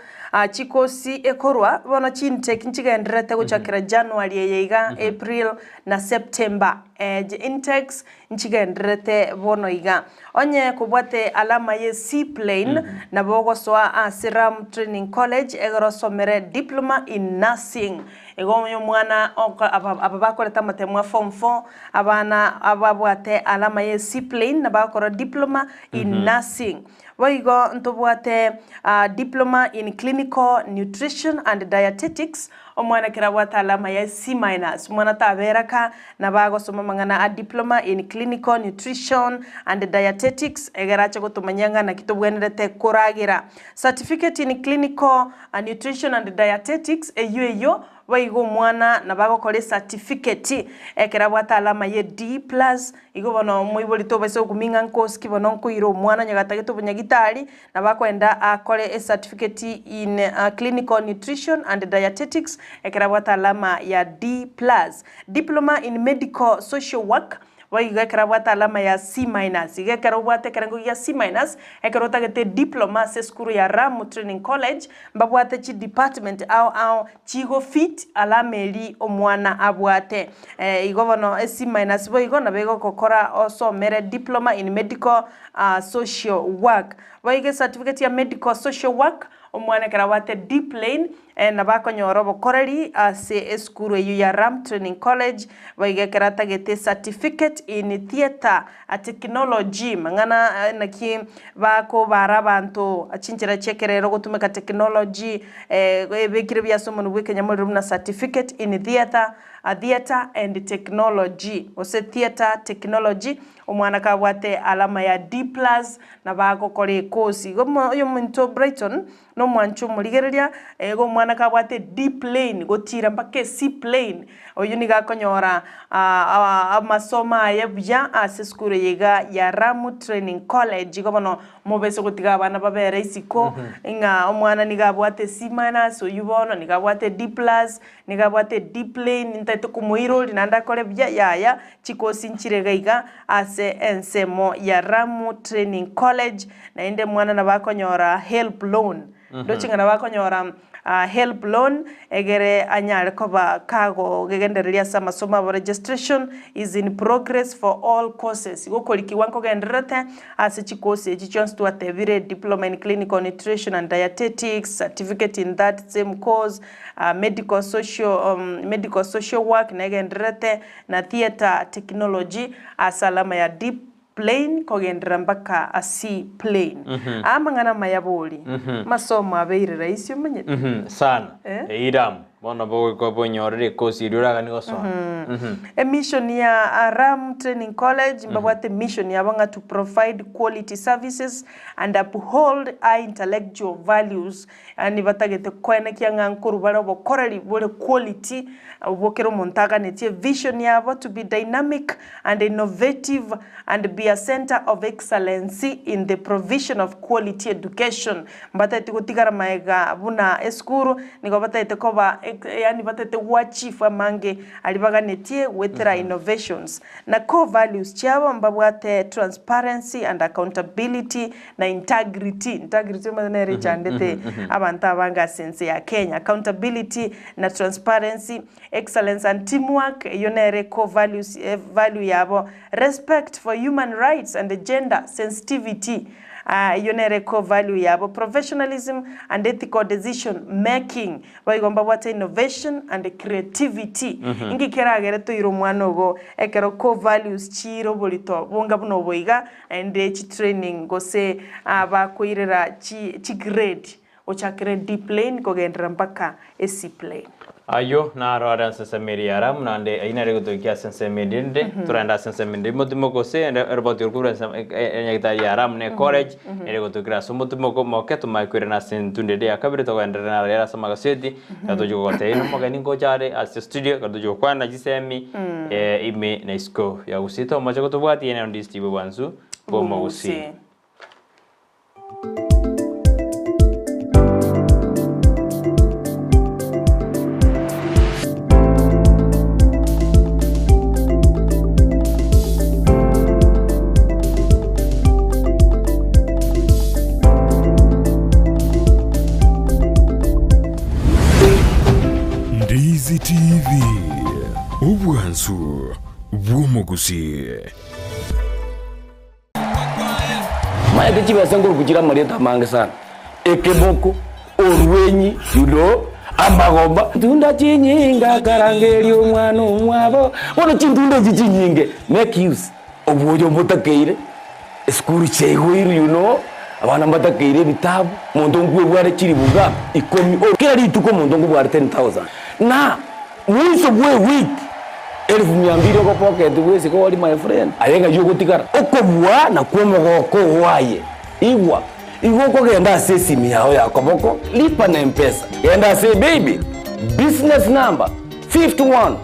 Chikosi ekorwa bono chintake nchigendererete gochakera January eye iga, April na September. Intakes nchigendererete bono iga. Onye kobwate alama ye C plain nabo ogosoa ase Ram Training College egere osomere Diploma in Nursing. Igo onye omwana aba bakorete amatemo a form four, abana ababwate alama ye C plain nabo bagokora Diploma in Nursing. Boigo ntobwate Diploma in Clinical Nutrition and Dietetics, omwana ekero abwate alama ya C minus, omwana tabera ka, nabo agosoma amang'ana a Diploma in Clinical Nutrition and Dietetics egere ache gotomanyia ng'a naki tobwenerete koragera. Certificate in Clinical Nutrition and Dietetics, eyio eyio Boigo omwana nabo agokora esatifiketi ekero abwate alama ye D plus, igo bono omoibori tobaisa gokumia ng'a nkosi bono nkoira omwana onye gatagete obonyagitari, nabo akoenda akore esatifiketi in clinical nutrition and dietetics ekero abwate alama ya D plus. Diploma in medical social work Boigo ekero abwate alama ya C minus. Igo ekero obwate ekerengo gia C minus, ekero otagete diploma ase esukuru ya Ramu Training College, mbabwate chidepartment ao ao chigo fit alama eri omwana abwate. Igo bono e C minus boigo nabo egokokora osomere diploma in medical social work. Boigo ecertificate ya medical social work, omwana ekero abwate D plain, Nabo akonyora obokoreri ase esukuru eyio ya Ram Training College, boigo ekero atagete Certificate in Theatre Technology, mang'ana naki bakobara abanto chinchera chi'ekerero gotumeka technology, ebekire buya ase omonwa bw'ekenyamorero buna Certificate in Theatre Theatre and Technology gose Theatre Technology, omwana kabwate alama ya D plus nabo agokora ekosi. Igo oyominto Brighton Nomwancha omorigereria, igo omwana kabwate D plane gotiira mpaka e C plane, oyio nigo akonyora amasomo aye buya ase esukuru eye iga ya Ramu Training College. Igo bono mobese gotiga abana babere isiko ng'a omwana nigo abwate C minus, oyio bono nigo abwate D plus, nigo abwate D plane, ntaete komoiroria naende akore buya, yaya, chikosi nchire iga iga ase ensemo ya Ramu Training College, naende mwana nabo akonyora help loan. Ndoche ng'a nabo akonyora Helb loan egere anyare koba kagogendereria ase amasomo abo Registration is in progress for all courses Igo okorikigwa nkogendererete ase chikosi echi chionsi twatebire, Diploma in Clinical Nutrition and Dietetics, Certificate in that same course, Medical Social, Medical Social Work negendererete, na Theatre Technology ase alama ya Dip. Plane kogenderera mpaka a C plane. Aa amang'ana amaya bori. Amasomo abeire rahisi omanyete. Sana. Eh? Eiram. Bono bogoika bonyorere ekosi eria oraganie gosoa. Emission ya Ram Training College mbabwate mission yabo ng'a to provide quality services and uphold high intellectual values Yaani batagete koenekia ng'a nkorwa bare obokoreri bore quality, obwo kera omonto aganetie vision yabo to be dynamic and innovative and be a centre of excellency in the provision of quality education. Mbatagete gotigara maega buna esukuru, nigo batagete koba yaani batagete goachieve amange aria baganetie goetera innovations. Na core values chiabo mbabwate transparency and accountability na integrity, integrity omanyete nere echandete abanto abange ase ense ya Kenya, accountability na transparency, excellence and teamwork, eyio nere core values value yabo, respect for human rights and gender sensitivity, eyio nere core value yabo, professionalism and ethical decision making, Boigo mbabwate innovation and creativity. Inki keragere toire omwana ogo ekero core values chiire oborito bonga buna obo iga naende chitraining gose bakoirera chi chigrade ochakere D plane kogenderera mpaka e C plane. Ayio naro are ase ensemo eria ya Aramu, naende ayio nare gotoikia ase ensemo ende ende, torende ase ensemo ende motimoke gose ende eroboti orwo korwa ensemo enyagitari ya Aramu ne college, Ere gotokera ase omotumo omoke, tomanye koirana ase entunda ere ya kabere, togenderere naro ere ase amagaseti, ekero tochia gogotebia ng'a omogeni ngocha are ase studio, ekero tochia gokwana chisemi ime na isiko ya Gusii. Tomoche gotobwatia nero ndi Steve Bwansu bw'Omogusii. Ndizi TV, obwansu bw'omogusii. Maete chibesa nkoruku chire amarieta amange sana, ekeboko, orwenyi, you know, amagomba. Tunda chinyinge akarangeria omwana omwabo, bono chintunda echi chinyinge make use. Obwoyo mbotakeire, esukuru chiaigoirwe you know, abana mbatakeire ebitabu, monto nkwebware chiribuga ikomi, kera rituko omonto nkobware 10,000 na mwiso bwa ewiki elfu mia mbili ogopocket bwesike ori my friend, aye ng'ai ogotigara? Okobua nakwo omogoko oo aye, igwa, igo okogenda ase esimi yao ya koboko, lipa na mpesa, genda ase paybill, business number 51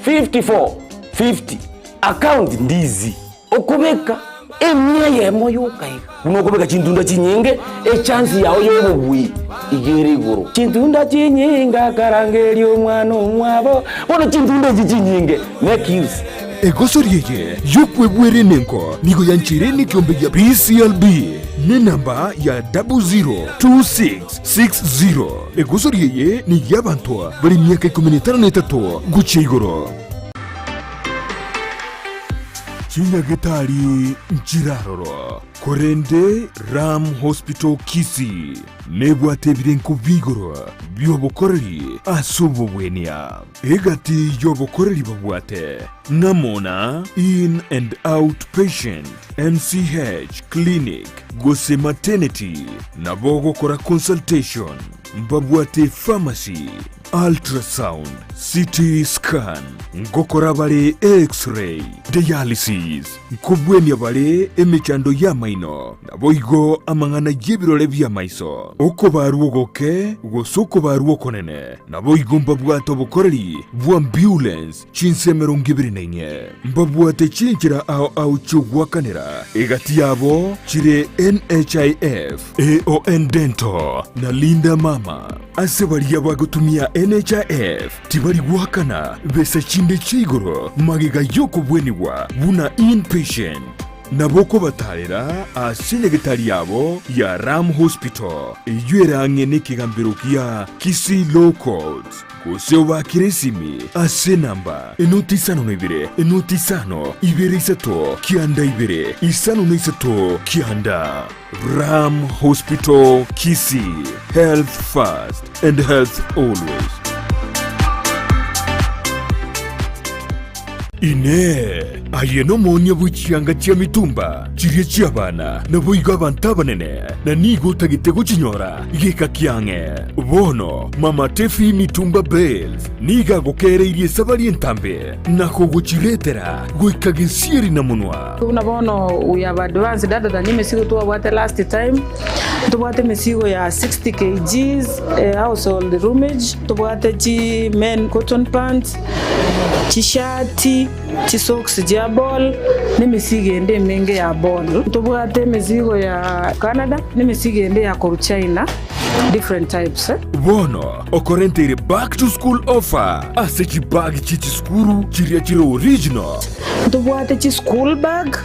54 50. Account ndizi okobeka emia eyemo yoka iga buna okobeka chintunda chinyinge echance yao yobobui iga ere igoro. Chintunda chinyinge akarangeria omwana omwabo bono chintunda echi chinyinge make use. Egosori eye y'okwebwera enengo nigo yancheire nekiombe gia PCLB nenamba ya 002660. Egosori eye ney'abanto bare emiaka ikomi na etano na etato gochia igoro. Chinyagetari nchiraroro, korende Ram Hospital Kisii nebwate ebirenko bi'igoro bi'obokoreri ase obobwenia. Egati y'obokoreri babwate ng'amo na In and Out Patient, MCH Clinic gose Maternity, nabo ogokora consultation, mbabwate pharmacy, Ultrasound, CT scan, ngokora bare X-ray, dialysis, nkobwenia bare emechando y'amaino, naboigo amang'ana y'ebirore bi'amaiso, okobarwa ogoke gose okobarwa okonene, naboigo mbabwate obokoreri bw'ambulance chinsa 24. Mbabwate chinchera ao ao chi'ogoakanera, egati yabo chire NHIF, AON Dental, na Linda Mama. Ase baria bagotumia NHIF tibari goakana besa chinde chia igoro magega y'okobwenigwa buna inpatient. Nabo okobatarera ase enyagetari yabo ya Ram Hospital, eyio ere ang'e nekegambero gia Kisii Law Courts, gose obaakere esimi ase enamba enoti isano na ibere, enoti isano, ibere isato, kianda ibere, isano na isato, kianda. Ram Hospital Kisii, health first and health always. Inee! Aye nomoonia bwe chianga chia mitumba chiria chi'abana, naboigo abanto abanene, na nigo otagete gochinyora geka kiang'e? Bono Mama Tefi Mitumba Bales nigo agokeereirie esabari entambe na kogochiretera goika gesieri na monwa. Buna bono we have advanced other than emesigo twabwate last time, ntobwate emesigo ya 60 kgs household roomage, ntobwate chi men cotton pants, chishati, chisocks chia ball, na emesigo ende emenge ya ball. Ntobwate emesigo ya Canada, na emesigo ende ya korwa China, different types. Bono okorenteire back to school offer ase chibag chie chisukuru chiria chire original. Ntobwate chi school bag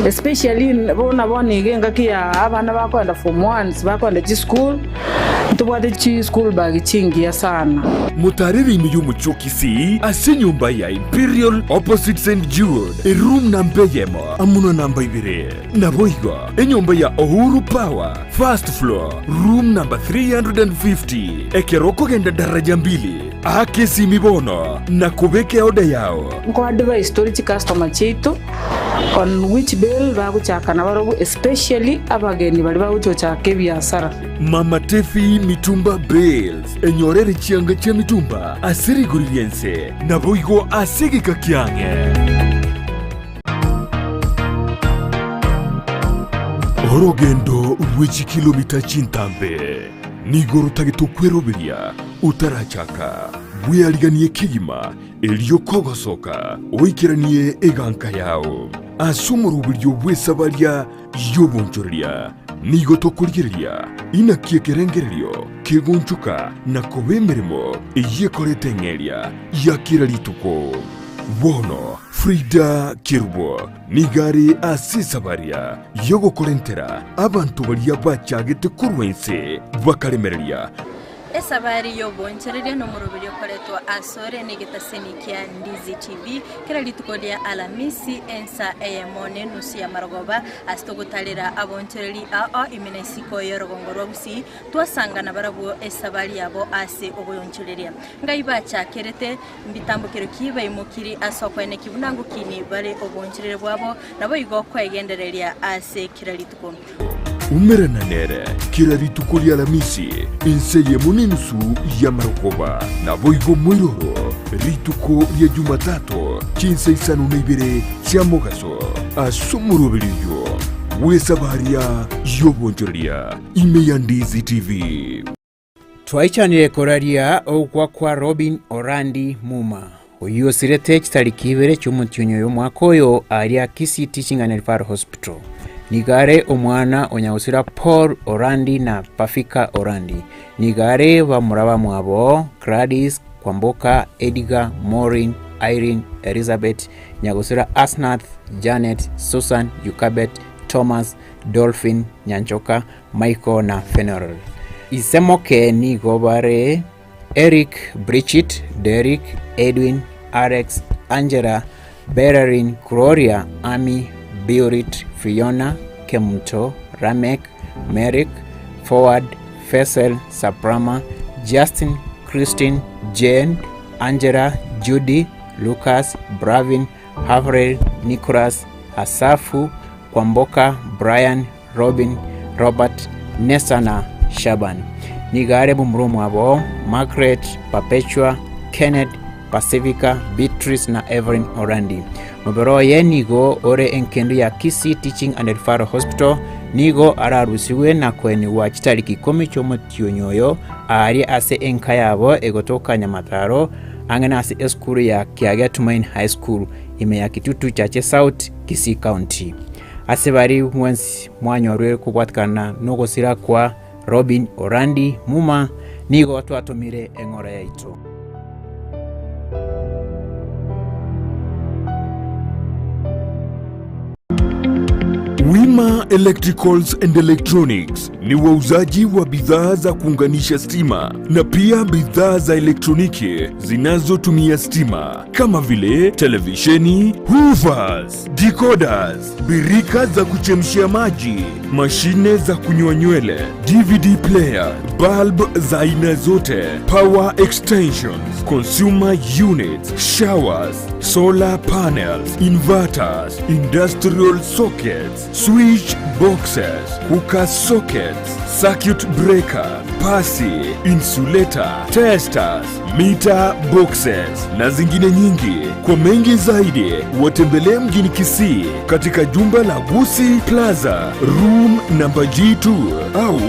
especially buna bono iga engaki ya abana bakoenda form ones bakoenda chisukuru, ntobwate chi school bag chingiya sana. Motarere ime y'omochie o Kisii ase enyomba ya Imperial opposite St Jude, eroom namba eyemo amo na namba ibere. Naboigo enyomba ya Uhuru Power, first floor, room number 350. Ekero okogenda daraja mbili, Aka esimi bono na kobeka eoda yao. Nko advise tore chicustomer chiaito on which bale bagochaka nabarobwo especially abageni baria bagocha gochaka ebiasara. Mama Tefi Mitumba Bales, enyorere chianga chia mitumba ase rigori ri'ense, naboigo ase egeka kiang'e. Orogendo rwe chikilomita chintambe nigo rotagete okweroberia otarachaka, bweariganie kegima erio kogosoka oikeranie eganka yao. Ase omoroberio bw'esabaria y'obonchoreria nigo tokorigereria inaki ekerengererio kegonchoka na koba emeremo eyio ekoreta eng'eria ya kera rituko. Bono Frida Kerubo nigo are ase esabaria y'ogokorentera abanto baria bachagete korwa inse bakaremereria. Esabari y'oboonchoreria nomoroberi okoretwa asore negetaseni kia Ndizi TV kera rituko ria Alamisi ensa eyemo nenusu ya marogoba ase togotarera aboonchoreri ao ime na isiko y'orogongo rwa Gusii twasangana barabwo esabari yabo ase oboonchoreria. Ngai bachakerete mbitambokero ki baimokiri ase okoeneki buna ngokini bare oboonchoreria bwabo naboigo kwegendereria ase kera rituko. Umerana nere kera rituko ri'Alamisi, ensa eyemo nenusu y'amarogoba, naboigo moiroro rituko ria Jumatato chinsa isano na ibere chia mogaso, ase omoroberi oyio bw'esabaria y'obonchoreria ime ya Ndizi TV. Twaichanire koraria ogokwa kwa Robin Orandi Muma, oyio osirete chitariki ibere chi'omotienyi oyo omwaka oyo aaria Kisii Teaching and Referral Hospital. Nigo are omwana o nyagosira Paul Orandi na Pafika Orandi. Nigo are bamura bamwabo Gladys, Kwamboka, Edgar, Maureen, Irene, Elizabeth, nyagosira Asnath, Janet, Susan, Yukabet, Thomas, Dolphin, Nyanchoka, Michael na Fenerol. Ise moke nigo bare Eric, Bridget, Derrick, Edwin, Alex, Angela, Bellerin, Gloria, Amy, Biurit, Fiona, Kemunto, Lameck, Merrick, Forward, Faisal, Saprama, Justin, Christine, Jane, Angela, Judy, Lucas, Bravin, Havril, Nicholas, Asafu, Kwamboka, Brian, Robin, Robert, Nessa na Shaban. Nigo are momura omwabo Margaret, Perpetua, Kenneth, Pacifica, Beatrice na Evelyn Orandi. Mobere oye nigo ore engendu ya Kisii Teaching and Referral Hospital, nigo ararusigwe na koenigwa chitariki ikomi chi'omotienyi oyo aaria ase enka yabo egotoka Nyamataro ang'e nase esukuru ya Kiage Tumaini High School ime ya Kitutu Chache South, Kisii County. Ase baria mwensi mwanyorire kobwatikana nogosira kwa Robin Orandi Muma, nigo twatomire eng'ora yaito. Wima Electricals and Electronics ni wauzaji wa bidhaa za kuunganisha stima na pia bidhaa za elektroniki zinazotumia stima kama vile televisheni, hoovers, decoders, birika za kuchemshia maji, mashine za kunyoa nywele, DVD player, bulb za aina zote, power extensions, consumer units, showers, solar panels, inverters, industrial sockets, switch boxes, cooker sockets, circuit breaker, pasi, insulator, testers, meter boxes na zingine nyingi. Kwa mengi zaidi, watembelee mjini Kisii katika jumba la Gusi Plaza, room namba G2 au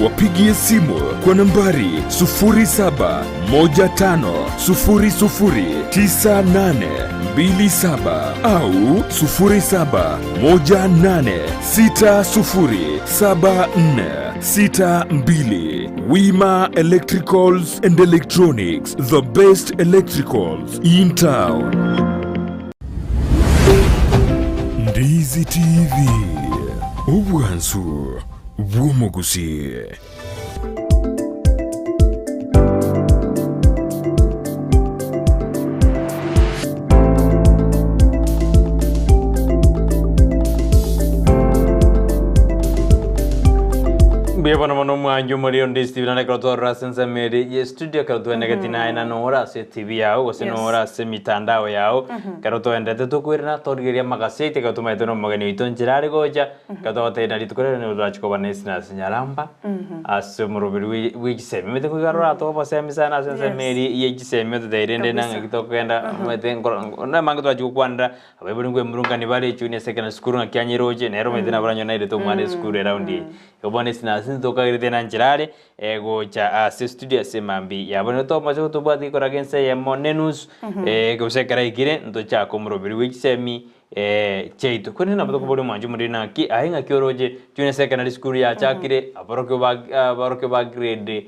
wapigie simu kwa nambari 0715009827 au 0718607462. Wima Electricals and Electronics, the best electricals in town. Ndizi TV, obwansu bw'omogusii. Mbuya bono mono omwancho omorero onde ase TV naende ekero twarora ase ensemo ere ye studio ekero twenegeti naye na nore ase TV yago gose Yes. nore ase emitandao yago ekero toenderete tokoirana torigereria amagaseti ekero tomaete na omogeni oito nchera are gocha Ekero togotebia na rituko riria nigo torache koba na esinasi nyaramba ase omoroberi bwe bwe chisemi. Omanyete goika roratoe obosemi sana ase ensemo Yes. eria ye chisemi ototebi rende Kabisa. nang'aki tokogenda omanyete nkoro namange torachi gokwanera abaibori nkoemurungani bare junior secondary school ng'aki anyeroche nere omanyete nabo oranyore nairete omwana esukuru eround eye. Igo bono esinasi ntokagerete na nchera are gocha ase estudio ase emambia yabo. Nigo tomache gotobwate gekoraga ense eyemo ne enusu gose ekero aikire ntochake omoroberi bwe chisemi chiaito. Korende nabo tokoboria omwancho omoriri naki aye ng'aki oroche junior secondary school yachakire aborokigwa ba aborokigwa ba grade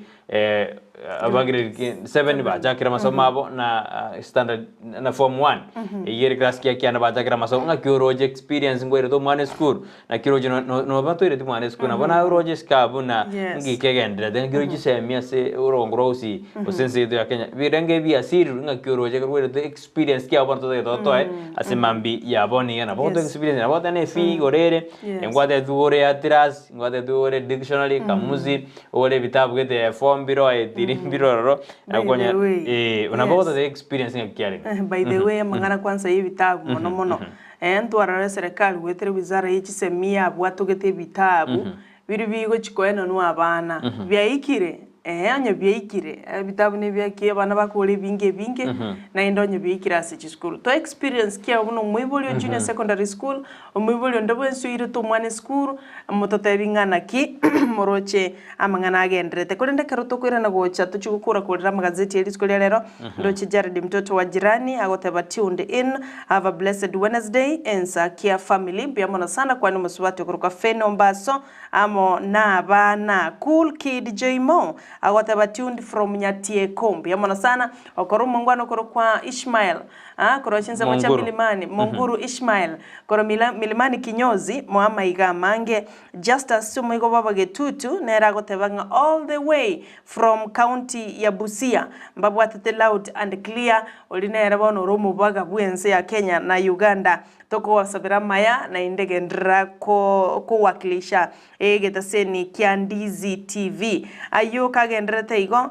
aba grade 7 bachakire amasomo abo na standard na form 1 eyio ere class kia kianda bachakire amasomo ng'aki oroche experience nkwairete omwana esukuru naki oroche noba toireti mwana esukuru nabo naye oroche isiko abwo na Yes. ng'iki kegendererete ng'aki oroche chisemi ase orongo rwa gusii gose ense yaito ya Kenya birenge ebiasiri ng'aki oroche ekero kwairete experience kiabo bono totagete totoe ase mambi ya bono iga nabo gotoa experience nabo goteba ne efee igoro ere engwate tugore ya atlas ngwate tugore dictionary kamusi ogore ebitabu gete A4 mbiro A3 mbiro ororo By the nakonya way, eh nabo yes. gototebia experience ng'aki kiarenge. Eh, By the way, amang'ana kwanza ya ebitabu mono mono. Eh, ntwarora eserekari goetera wizara ye chisemi yabwatogete ebitabu, biria bigochi koenanwa abana. Biaikire, eeh onye biaikire, ebitabu nebiaki abana bakogora ebinge ebinge, naende onye biaikire ase chisukuru. To experience ki abwo buna omoibori o junior secondary school, omoibori onde bwensi oirete omwana esukuru, mototebi ng'a naki moroche amang'ana agendererete. Korende ekero tokoirana gocha tochie gokora korera amagazeti e rituko ria rero, ndoche Jared mtoto wa jirani agoteba tuned in, have a blessed Wednesday, Ensakia family mbuya mono sana kwani omosubati okorokwa Fenny Ombaso amo na abana. Cool Kid Jaymo agoteba tuned from Nyatieko mbuya mono sana. Okora omongwana okorokwa Ishmael ah korwa chinsemo chia Monguru. Milimani Monguru Ishmael korwa Mila Milimani kinyozi moa amaiga amange. Justus omoigo bw'aba Getutu nere agoteba ng'a all the way from county ya Busia mbabwatete loud and clear oria nere bono ore omobaga bw'ense ya Kenya na Uganda tokobasabera amaya naende genderera ko kowakilisha egetaseni kia Ndizi TV. Ayio kagendererete igo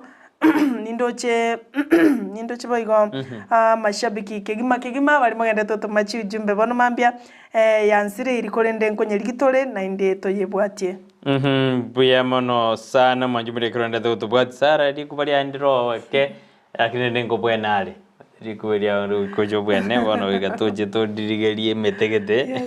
nindoche nindoche boigo amashabiki kegima kegima baria mogenderete gotoma chiujumbe bono mambia yansire korende nkonyerigi tore naende toyebwatie. Mbuya mono sana mwanchi moria ekero ndete gotobwati Sarah rikuba riane ndire eke lakini rende nkobwene are rikuba riao rigocha obwene bono goika toche toririgerie emete gete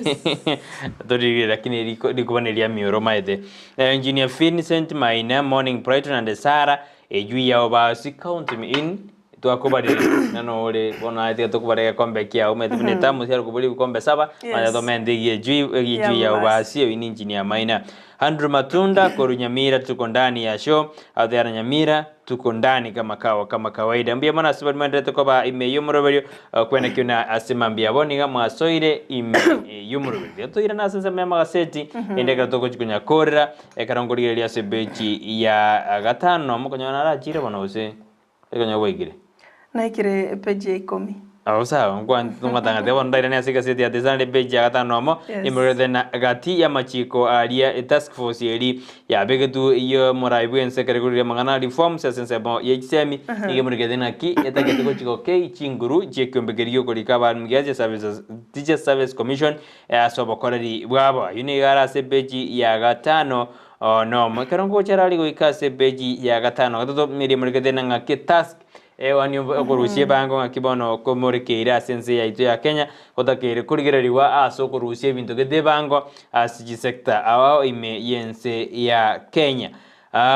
toririgerie lakini riko rikuba neria mioro omanyete. Engineer Vincent Maina, morning Brighton and Sarah, ejwi yao basi count me in. Twakobarire ng'a nore bono aye tiga tokobara egekombe kiao omanyete buna etamu siare koboria ebikombe saba, manya tomente egiechui egiechui yao basi eyio ni engineer Maina. Andrew Matunda korwa Nyamira tuko ndani ya show, Aoteana Nyamira tuko ndani kama kawa kama kawaida. Mbuya mono ase baria mwenderete koba ime y'omoroberio kwenekio na ase mambia bono iga mwasoire ime y'omoroberio. Tiga toirane ase ensemo y'amagaseti ende ekero togochi konyakorera ekero nkorigereria ase epeji ya gatano nomo konyora narachire bono gose. Ekonyora gwaikire. Naikire epeji ya ikomi. Awo sawa, nkwa-ngotang'atia bono ndairane ase egaseti ya The Sunday page ya gatano nomo, Yes. imorete na gati y'amachiko aria etask force eri yabegetwe y'omorai bw'ense ekero igoro ri'amang'ana a reforms ase ensemo ye chisemi, nigo emorikete naki etagete gochia gokei chinguru chi'ekiombe keria gi'okorika abalimu gia Teacher Services, Teacher Service Commission ase obokoreri bwabo. Ayio nigo are ase epeji ya gatano nomo. Ekero ngocha are goika ase epeji ya gatano gatato, nigo emorikete na ng'aki task Eoni okorusia ebango ng'aki bono komorekeire ase ense yaito ya Kenya, gotakeire korigererigwa ase okorusia ebinto gete ebango ase chisector ao ime y'ense ya Kenya.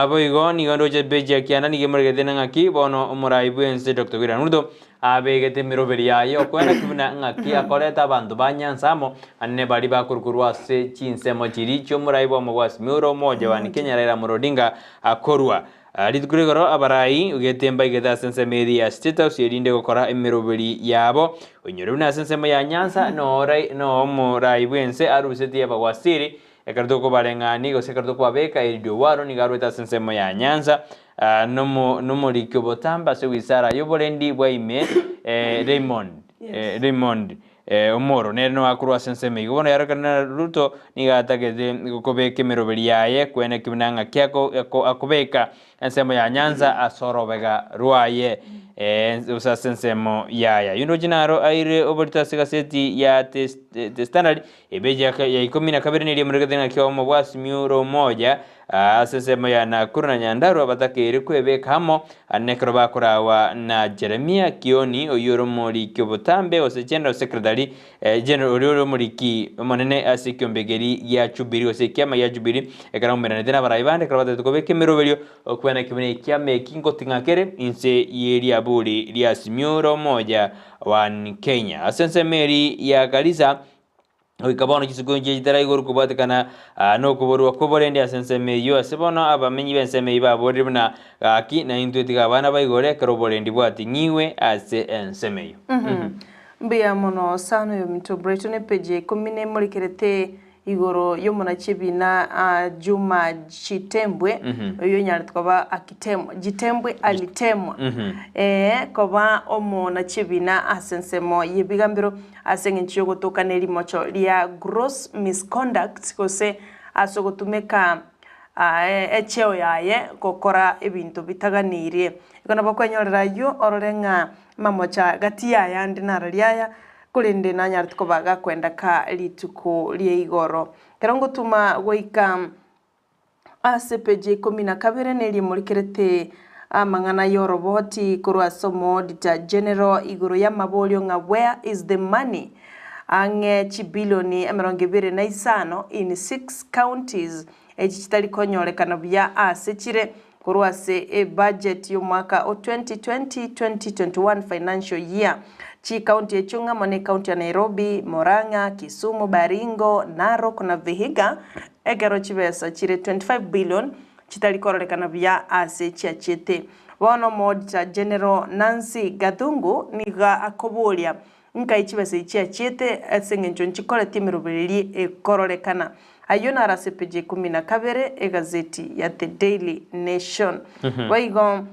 Boigo nigo ndoche epeji ya kianda nigo emoregete na ng'aki bono omorai bw'ense Doctor William Ruto abegete emeroberi yaye okoenaki buna ng'aki akoreta abanto ba Nyanza amo anene baria bakorukorwa ase chinsemo chiria chiomorai bwamo bwa Azimio la Umoja One Kenya Raila Amolo Odinga akorwa. Rituko rigoro abarai gete mbaigete ase ensemo eria ya State House erinde gokora emeroberi yabo. Oinyore buna ase ensemo ya Nyanza noo omorai bw'ense arusetie abawaziri ekero tokobareng'ania gose ekero tokobabeka Eliud Owalo nigo arwete ase ensemo ya Nyanza nomoriki obotambe ase wisara y'oborendi bwa ime Raymond Raymond Omoro nere noakorwa ase ensemo igo bono yarorekana na Ruto nigo atagete kobeka emeroberi yaye kweneki buna ng'aki akobeka ensemo ya Nyanza ase orobega rwaye gose ase ensemo yaye. Ayio ndoche naro aire oborito ase egaseti ya The Standard epeji ya ikomi na kabere neria emorekete ng'aki obomo bwa Azimio la Umoja Ase ensemo ya Nakuru na Nyandarua batakeire kwebeka amo nekero bakoraagwa na Jeremia Kioni, oyio ore omoriki obotambe, gose General Secretary, General, oria ore omoriki omonene ase ekiombe keria gia Jubilee gose ekiama gia Jubilee, ekero aumeranete nabarai bande ekero batagete kobeka emeroberio okwana ki buna ekiama eki ngoting'a kere inse ye riaburi ria Azimio la Umoja One Kenya. Ase ensemo eria ya Garissa, Goika bono chisuku inche chitaraigorwa kobwatekana nokoborwa kw'oborendi ase ensemo eyio. Ase bono abamenyi b'ensemo eyio baborire buna, Gaki, naintwe tiga abana baigore ekero oborendi bwating'igwe ase ensemo eyio. Mbuya mono sana oyominto Brighton epeji ya ikomi nemorekerete igoro y'omonachi ebina Juma Chitembwe oyo onyarete koba akitemwa Jitembwe alitemwa ee koba omonachi ebina ase ensemo y'ebigambero Ase engencho y'ogotoka ne rimocho ria gross misconduct gose ase ogotumeka echeo yaye gokora ebinto bitaganirie. Igo nabo okwenyorera ayio orore ng'a mamocha gati y'ayande narari aya, korende nanyarete koba gakwenda ka rituko ria igoro. Ekero ngotuma goika Ase epeji ya ikomi na kabere neria emorikerete amang'ana y'oroboti korwa ase Omoauditor General igoro y'amaborio ng'a where is the money? Ang'e chibilioni emerongo ebere na isano in six counties echi chitari konyorekana buya ase chire korwa ase ebudget y'omwaka o 2020-2021 financial year. Chicounty echio ng'amo ne county ya Nairobi, Murang'a, Kisumu, Baringo, Narok na Vihiga ekero chibesa chire 25 billion chitari kororekana buya ase chiachete. Bono Omoauditor General Nancy Gathungu nigo akoboria Nkai chibesa echi chiachiete ase engencho nchikoreti emerobereria ekororekana. Ayio naro ase epeji ya ikomi na kabere egazeti ya The Daily Nation. Boigo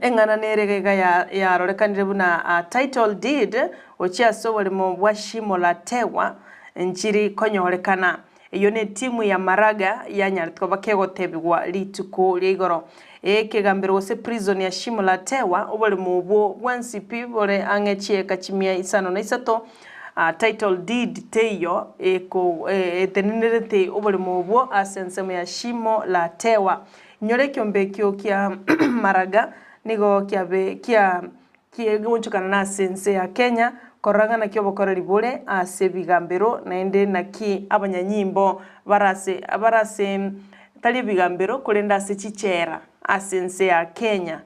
eng'ana nere iga iga yarorekanire buna a title deed gochia ase oboremo bwa Shimo la Tewa nchiri konyorekana. Eyio netimu ya Maraga yanyarete koba kegotebigwa rituko ria igoro. Ekegambero gose prison ya Shimo la Tewa, oboremo obwo bwensi pi bore ang'e chieka chimia isano na isato, title deed teiyo eko etenenerete oboremo obwo ase ensemo ya Shimo la Tewa. Inyora ekiombe ekio kia Maraga nigo kiabe kia Ki'egochokana nase ense ya Kenya, korora ng'a naki obokoreri bore ase ebigambero, naende naki abanyanyimbo bare ase bare ase tari ebigambero korende ase chichera ase ense ya Kenya.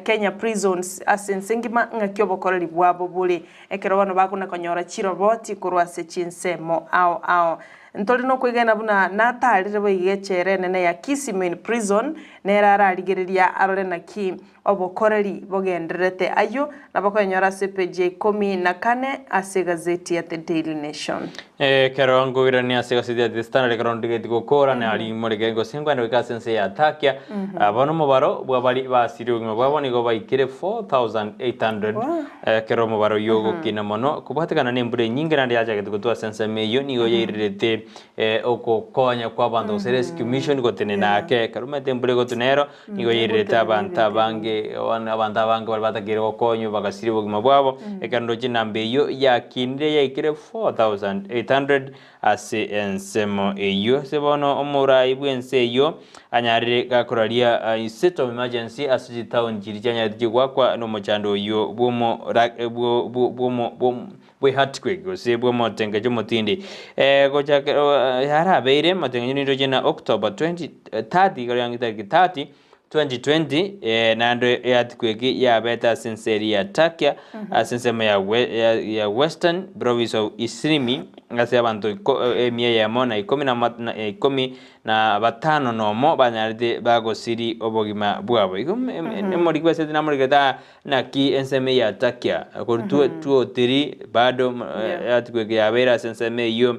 Kenya Prisons ase ense engima ng'aki obokoreri bwabo bore ekero bono bakona konyora chiroboti korwa ase chinsemo ao ao. Ntore nokwegena buna natarire boigo echela enene ya Kisii Main Prison nere ararigereria arore naki obokoreri bogendererete. Ayio nabo okoyenyora ase epeji ya ikomi na kane ase egazeti ya The Daily Nation. Ekero nkoirania ase egazeti ya The Standard ekero ndigeti gokora nari morege gose nkwenda goika ase ense ya Turkey. Bono omobaro bwa baria basirie obogima bwabo nigo baikire 4800 ekero omobaro oyio ogokina mono kobwatekana nembura enyinge naende yachagete gotwa ase ensemo eyio nigo yairerete ogokonya kwa abanto gose rescue mission gotenena ake. Ekero omanyete embura egotwa nero Nigo yairerete abanto abange, bono abanto abange baria batakeire gokonywa bagasiria obogima bwabo, ekero ndoche enamba eyio yakinire yaikire 4800 ase ensemo eyio. Ase bono omorai bw'ense eyio anyarire gakoraria state of emergency ase chitown chiria chianyarete chigoakwa nomochando oyio bw'omo bwo bwo bwomo bwo bwe earthquake gose bw'omotengecho omotindi gochakera yarabeire motengecho nindoche na October 20 30 igoro yange tariki 30 2020 naende earthquake yabete ase ense eria ya Turkey ase ensemo ya we ya ya Western province of Izmir ase abanto iko emia eyemo na ikomi na ma na ikomi na batano nomo banyarete bagosiri obogima bwabo. Igo omoriki bw'esegi namorikete aa Naki ensemo eye ya Takia, korwa 2003 bado earthquake yabeire ase ensemo eyio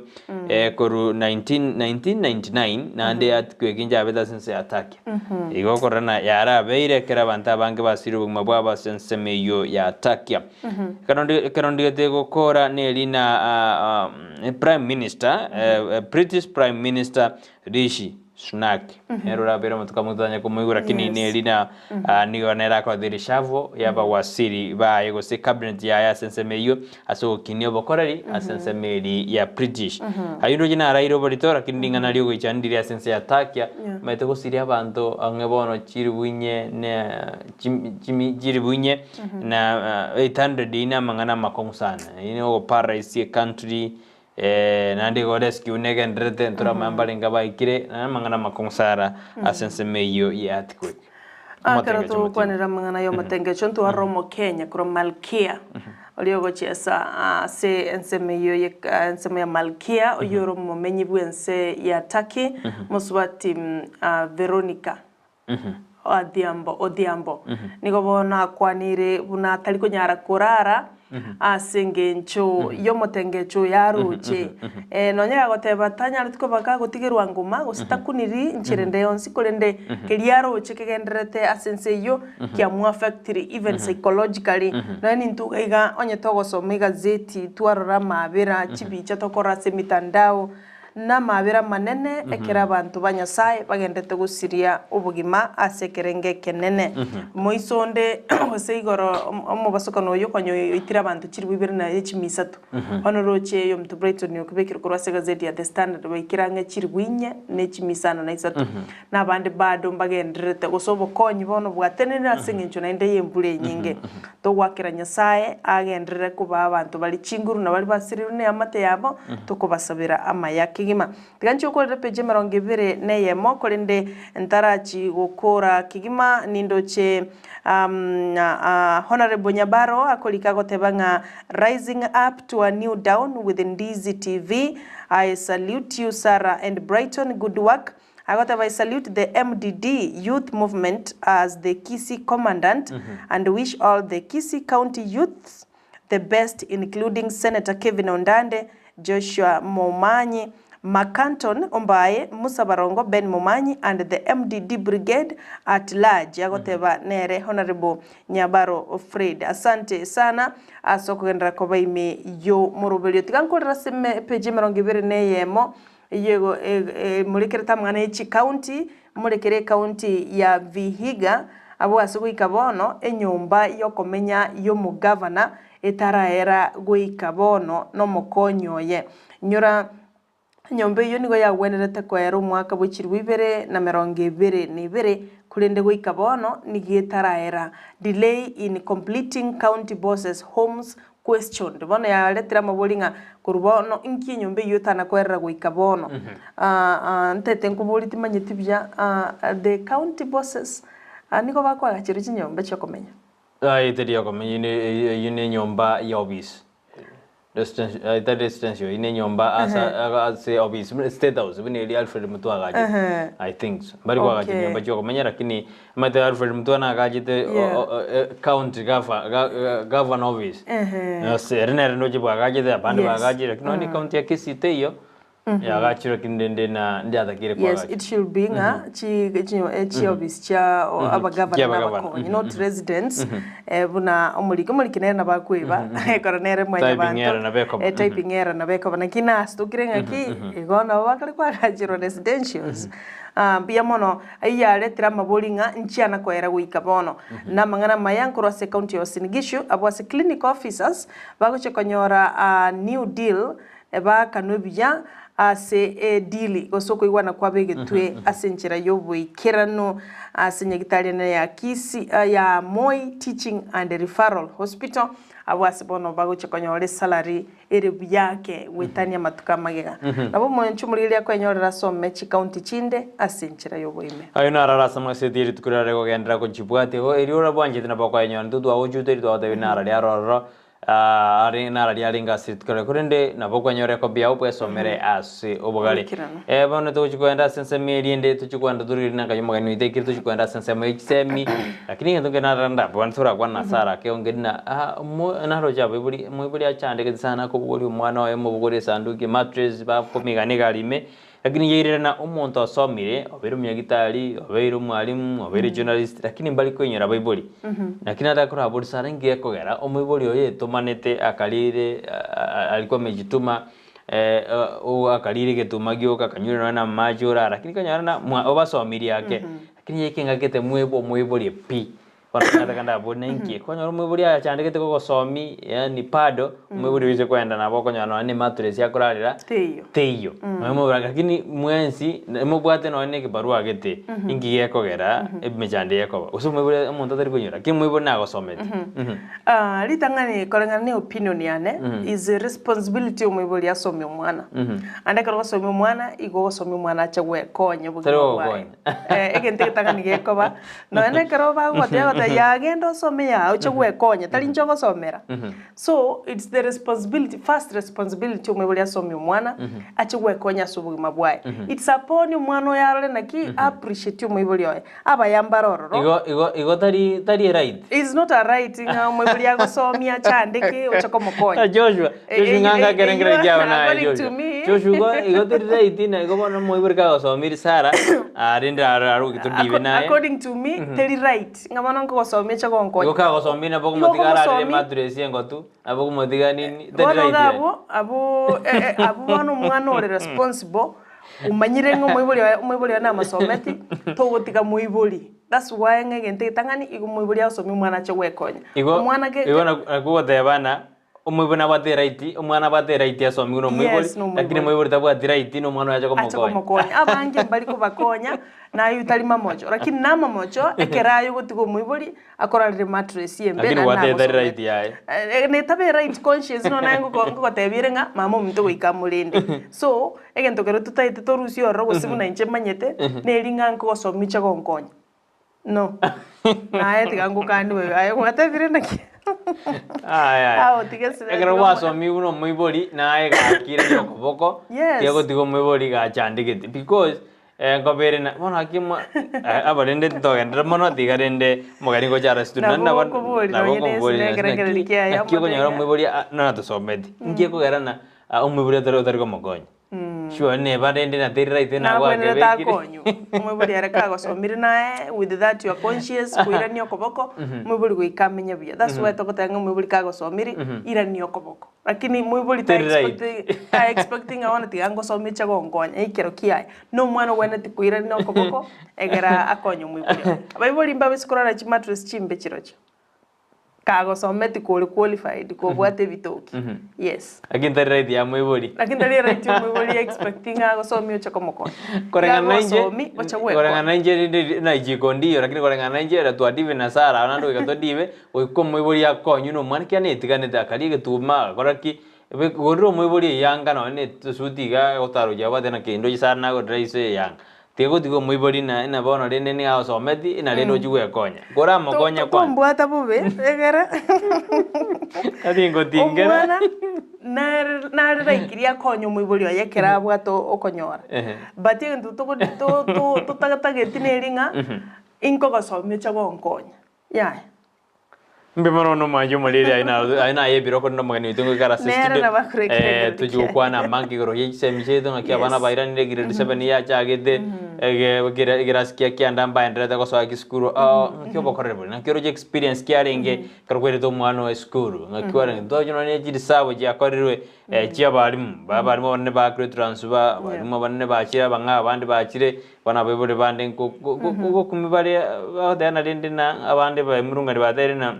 korwa 1999 naende earthquake nchabete ase ense ya Takia. Igo okorora na yarabeire ekero abanto abange basire obogima bwabo ase ensemo eyio ya Takia. Ekero ndigete gokora neri na Prime Minister, British Prime Minister Rishi Sunak nere orabeire omotuko amo totanye komoigwa lakini neri na nigo nere akoreta erishavu y'abawasiri baye gose cabinet yaye ase ensemo eyio ase ogokinia obokoreri ase ensemo eri ya British. Ayio ndoche naraire oborito lakini ring'ana riogoichania ndiri ase ense ya Turkey omanyete gosiria abanto ang'e bono chiribu inye ne chimi chiribu inye na 800 eyio namang'ana amakong'u sana. Eyio nogoparaisia ecountry Naende igo rescue negendererete ntoramanya mbarenge abaikire na amang'ana amakong'u sana ase ensemo eyio ye earthquake. Ekero Omotengecho omotindi. togokwanera amang'ana y'omotengecho ntwarora omokenya korwa Malkia oria ogochiesa ase ensemo eyio ye ensemo ya Malkia oyio ore omomenyi bw'ense ya Turkey mosubati Veronica Odhiambo, Odhiambo nigo bono akwanire buna atari konyara korara ase engencho y'omotengecho oyo aroche. Nonya gagoteba tanyareti koba kagotigerwa ngoma gose takuniri nchera ende yonsi korende keria aroche kegendererete ase ense eyio kiamoaffectire even psychologically. Nonya nintwe iga iga onye togosoma egazeti twarora amabera, chibicha tokorora ase emitandao. Namabera amanene ekero abanto ba Nyasae bagendete gosiria obogima ase ekerengo ekenene. Moiso onde gose igoro omobasokano oyo konya oitire abanto chilifu ibere na echimi isato. Bono roche oyominto Brighton okobekire korwa ase egazeti ya The Standard baikire ang'e chilifu inye na echimi isano na isato. Na abande bado mbagendererete gose obokonyi bono bwatenenire ase engencho naende y'embura enyinge. Togoakera Nyasae agenderere kobaa abanto bare chinguru na baria basirirwe neamate yabo, tokobasabera amaya kegima. Tiga nchie gokorera epeji emerongo ebere na eyemo, korende ntarachi gokora kegima nindoche Honourable Nyabaro akorika agoteba ng'a Rising up to a new dawn with Ndizi TV, I salute you Sarah and Brighton, good work. Agoteba I salute the MDD youth movement as the Kisii commandant and wish all the Kisii county youths the best including Senator Kevin Ondande, Joshua Momanyi, Macanton Ombaye, Musa Barongo, Ben Momanyi and the MDD brigade at large. Agoteba nere Honourable Nyabaro Fred. Asante sana ase okogenderera koba ime y'omoroberio. Tiga nkorere ase page emerongo ebere na eyemo Eyio emorekerete amang'ana e chikaunti, emorekere ekaunti ya Vihiga, abwo ase goika bono enyomba y'okomenya y'omogavana etaraera goika bono nomokonyi oye. Inyora enyomba eyio nigo yagwenerete koera omwaka bwe chilifu 2022, korende goika bono nigo etaraera. Delay in completing county bosses homes questioned. Bono yaretire amabori ng'a korwa bono inki enyomba eyio etana koerera goika bono. Ntete nkoborie timanyeti buya the county bosses Ah, nigo bakoagacherwa chinyomba chi'okomenya. Aye teri okomenya ine eyio ne enyomba ya office. Residence eh, tari residential eyio ne enyomba ase ase office buna state house buna eria Alfred Mutua agachete. Ehe. I think so. Mbari koagacha Okay. chinyomba chia okomenya lakini omanyete Alfred Mutua nagachete o- Yeah. o- eh, county gava ga- ga- governor office. Ehe. Ase ere nere ndoche bwagachete abande Yes. bagachire lakini nonye county ya Kisii teiyo Yagachirwe kinde nde na ndiatakire Yes, kwagacha. it should be ng'a chi chi eh, chiofisi chia o- abagavana Chia na abagavana. abakonyi not residents eh, buna omoriki omoriki nere nabo akoiba ekero nere Typing mwanyabanto error nabo ekoba. eh, typing error nabo ekoba naki nasitokire ng'aki igo nabo bakare kwagachirwa residentials Ah, mbuya mono ayio yaretire amabori ng'a nchiana koera goika bono. Na amang'ana amaya nkorwa ase ecounty ya Uasin Gishu abwo ase clinic officers bagochia konyora ah, new deal Ebaakanwe buya ase edili, gose okoigwana kwabo egetwe ase enchera y'oboikeranu ase nyagitari enene ya Kisii ya Moi Teaching and Referral Hospital, abwo ase bono bagochia konyora esalary ere buya ake goetania amatuko amagega. Nabo omonche omorigereria akwenyorera asome chikaunti chinde ase enchera y'oboime. Ayio naro arase amaseti ye rituko riria are kogenderera gochibwatia igo, erio orabwanchete nabo okoyenyora. Intwe twagochuta erio twagotebirie naro riaro ororo, Are narari arenge ase rituko riria, korende nabo okonyora ekobi yao bwesomere ase obogare. Oikeranu. Eh, bono togochia kogenda ase ensemo eria ende, tochie kogenda torigererie na nkai omogeni oito aikire tochie kogenda ase ensemo ya chisemi, lakini egento nkere narara ndabwane torakwane na Sarah ake onge rina ah omo naroche abaibori, omoibori achandegete sana kobogoria omwana oye omobogorie esanduki, emattress, bakomiga egari ime, Lakini yairerana omonto osomire, obeire omonyagitari, obeire omwalimu, obeire journalist, lakini mbari koinyora abaibori. Lakini ata korabori sana inki gekogera omoibori oyo etomanete akarire alikuwa amejituma akarire egetuma gioka akanywire nonya na amache orara, lakini konyora na mwa obasomirie ake, lakini yaika engaki ete mwebwe omoibori pi. Bono nataka ndabori na inki, konyora omoibori achandegete gogosomi yaani bado, omoibori oise koenda nabo okonyora nonya na emattress akorarera, Teiyo. teiyo. Nonya omoibori lakini mwensi mobwate nonya na ekebarua gete, inki gekogera emechando eye ekoba. Gose omoibori omonto atari konyora, lakini omoibori nagosometi. Ah, ritang'ani koreng'ana na opinion yane, is a responsibility omoibori asomie omwana. Ande ekero ogosomia omwana, igo ogosomia omwana ache gwekonya Tari obogima bwaye. gogokonya. Egento egetang'ani gekoba, Nonya nekero bagogotebia bagotebia yaa genda osome yaa oche gwekonya tari inche ogosomera. So it's the responsibility first responsibility omoibori asomie omwana ache gwekonya ase obogima bwaye. It's upon omwana oyo arore naki appreciate omoibori oye abaye mbare ororo. Igo igo igo tari tari eright. It's not a right ng'a omoibori agosomia achandeke oche komokonya. Joshua, Joshua ng'a ngakere nkere kiao naye According to Joshua. me. Joshua igo igo teri right na igo bono omoibori kagosomiri Sarah, ah rende aro aro todibe naye. According to me, teri right ng'a bono nkogosomia eche gonkonya. Igo kagosomia nabo Igo okomotiga ararere okogosomia- emattress engotu, nabo okomotiga nini, teri Bono right iga yaye. abwo, abwo eh, eh, abwo bono omwana ore responsible, omanyire ng'a omoibori oye omoibori oye namasometi, togotiga moibori. That's why ng'a egento egetang'ani, igo omoibori agosomia omwana ache gwekonya. Igo Omwana ge- igo nakwo ogoteba ng'a omoibori nabwate eright, omwana abwate eright asomigwe na omoibori, Yes, na omoibori. lakini omoibori tabwati right na omwana oye ache ache komokonya. komokonya. Abange mbari kobakonya, naye otari mamocho. Lakini namamocho, ekero aye ogotiga omoibori, akorarere mattress embe Lakini naende gwatebete tari nagosomete. right yaye. Eh, netabe right conscience nonya naye ngoko ngogotebia ere ng'a mama ominto goika amorende. So, egento kero totaete torusie ororo gose buna inche manyete, neri ng'a nkogosomia oche gonkonya. No. Naye tiga ngokanie bobe. Aye gwatebire naki? Aya, aya. Awo tiga esere- Ekero tiga gwasomiwu buna omoibori, naye gakire na okoboko, Yes. tiga gotiga omoibori gachandegete because eh, nkobere na bono gaki mwa eh, abarende ntogenderere mono tiga rende omogeni gocha are studio Nabo naende nabo okobori nabo nonye na okobori esere naki ekerengererio kiaye naki okonyora amotebia. omoibori ah natosometi, nki ekogera na ah, omoibori otari otari komokonya. Sure neba rende na teri right Nabwenerete nagwakebekire. akonywe. Omoibori ere kagosomire naye with that your conscience koirania okoboko, omoibori goika amenye buya. That's why togoteba ng'a omoibori kagosomire, irania okoboko. Lakini moibori ta Teri right. expect ta expect ng'a bono tiga ngosomie inche gonkonya, ekero kiaye. Na omwana ogwenereti koirania okoboko, egera akonye omoibori oye. Abaibori mbabase korara chimattress chimbe chirochio. Kagosometi kore qualified kobwate ebitoki yes. Lakini tari right ya moibori. Lakini tari right ya omoibori expecting ng'a agosomie oche komokonya. Koreng'ana na inche, Agosomi oche gwekonya. koreng'ana na inche rende na echiko ndiyo lakini koreng'ana na inche twadive na Sarah naende goika todive, goika omoibori akonywe na omwana ekiagera netiganete akaria egetuma agakora ki, gorera omoibori eyanga nonye na esuti iga agotarochia abwate na kende oche Sarah nagorera iso eyanga. Tiga gotiga omoibori na na bono rende nigo agosometi, na rende ochia gwekonya. Koramokonye kwanza. Tombwata bobe, egere Tari ngotingera. omwana nare nareraikirie akonye omoibori oye ekero abwate okonyora. Ehe. But egento togo to to totatageti neri ng'a, inkogosomia oche gonkonya, yaya. Mbuya mono bono omwanchi omoriri aye na aye naye ebiroko rende omogeni oito ngoikare ase Nere studio nabo akorekire eh, ekerero tochi kiaye. gokwana amange igoro ye chisemi chiaito ng'aki abana Yes. bairanire grade 7 yachagete ege ekere ekerasi kia kianda mbaenderete gosoa chisukuru oo ng'aki obokoreri boria naki oroche experience kiarenge ekero kwerete omwana oye esukuru ng'aki kwarenge ntoche nonye ne chirisabu chiakorirwe chia abalimu, ba abalimu abanene baakirwe transfer, abalimu abanene bachire abang'ao abande bachire, bono abaibori bande nko ko ko ngokumia bare bagoteba rende na abande baemurungani bateire na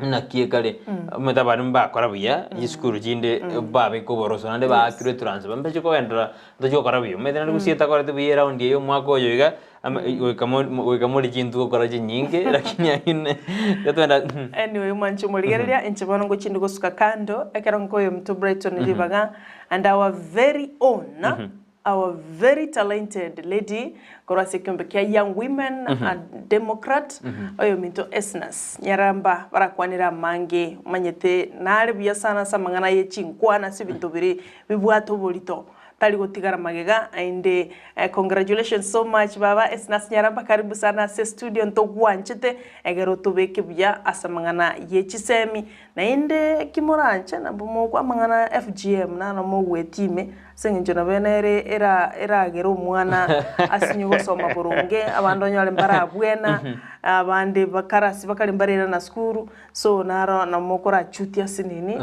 naki ekare, omanyete abalimu bakora buya, chisukuru chinde babeka oboroso naende baakirwe transfer, mbeche kogenderera ntochi gokora buya, omanyete naende gose etakoreti buya eraundi eye omwaka oyo iga, ama goika mo goika more chintu gokora chinyinge lakini ang'e getwenda. Anyway mwanche omorigereria inche bono ngochia inde gosuka kando ekero nkoyo ominto Brighton ribaga and our very own our very talented lady korwa ase ekiombe kia Young Women and Democrat oyo ominto Esnas Nyaramba barakwanere amange omanyete nare buya sana ase amang'ana ye chinkwana ase ebinto bire bibwate oborito Tari gotigara magega ainde congratulations so much baba Esnas Nyaramba karibu sana ase studio ntogwanchete egere otobeke buya ase amang'ana ye chisemi naende ki moranche nabo mokwa amang'ana FGM naro mogwetie ime ase eng'encho nabo nere era eragere omwana asinye gosoma boronge abande onyore mbarabwena abande bakarasi bakare mbarerana sukuru So naro nabo mokorachutia ase nini,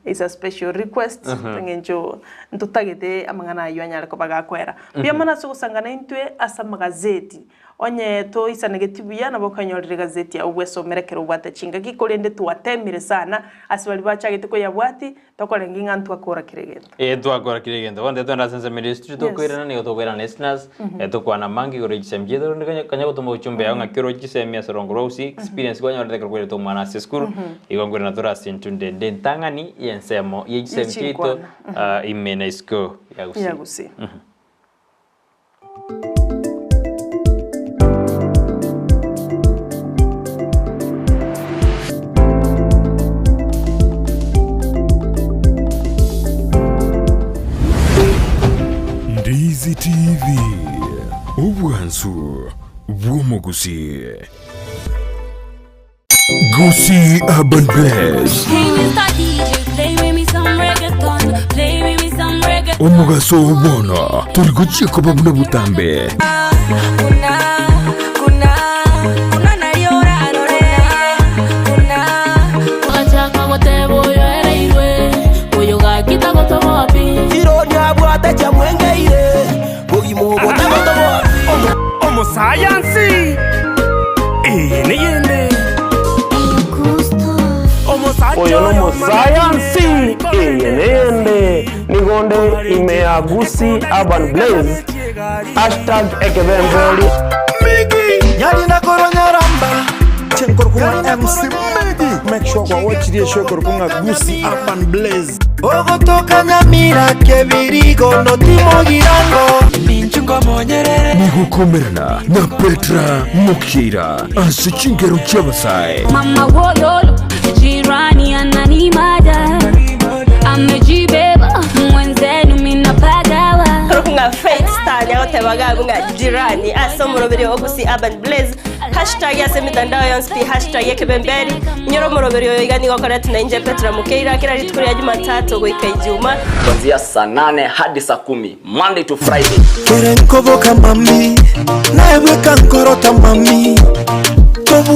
is a special request, eng'encho ntotagete amang'ana ayio anyare koba gakoera. Mbuya mono ase ogosangana intwe ase amagazeti. Onye toisanegeti buya nabo okanyorire egazeti yago bwesomere ekero obwate chingaki, korende twatemire sana ase baria bachagete koyabwati, tokorenge ng'a ntwakora kera egento. Ee, twakora kera egento. Bono twende ase ensemo eria esituri Yes. tokoirana, nigo tokoirana na listeners, tokwana amange igoro ye chisemi chiaito, rende konya konya gotoma ochumbe yao ng'aki oroche chisemi ase orongo rwa gusii, experience kwanyorete ekero kwerete omwana ase esukuru, igo nkoirana tore ase enchunde ende entang'ani y'ensemo ye chisemi chiaito, Yechinkwana. ime na isiko ya gusii. Ya gusii. Ndizi TV, obwansu bw'omogusii. Gusii Urban Blaze. Hey, Mr. DJ, play with me some reggaeton. Play with me some reggaeton. Omogaso oo bono tori gochia koba buna botambe. Omosayansi eye neyende Oyo nomosayansi eye neyende nigo nde ime ya Gusii Urban Blaze hashtag ekebemberi. Nyarina korwa Nyaramba Chenkorokong'a MC Medi Make sure kwa watch the show korokong'a Gusii Urban Blaze Ogotoka Nyamira Kebirigo notimo girango Nigokomerana na Petra Mokira ase chingero chi'abasae. Mama wololo, jirani ananimada. Amejibeba, mwenzenu minapagawa. Korokong'a Faith Star nyagoteba gabu ng'a jirani ase omoroberi o Gusii Urban Blaze Hashtag ase emitandao yonsi pi hashtag ekebemberi. Inyora omoroberi oyo iga nigo okoretwe nainche Petra Mukeira kera rituko ria Jumatatu goika Ijuma. Kuanzia saa nane hadi saa kumi Monday to Friday. Kere nkoboka mami, naye bweka nkorota mami. Tobu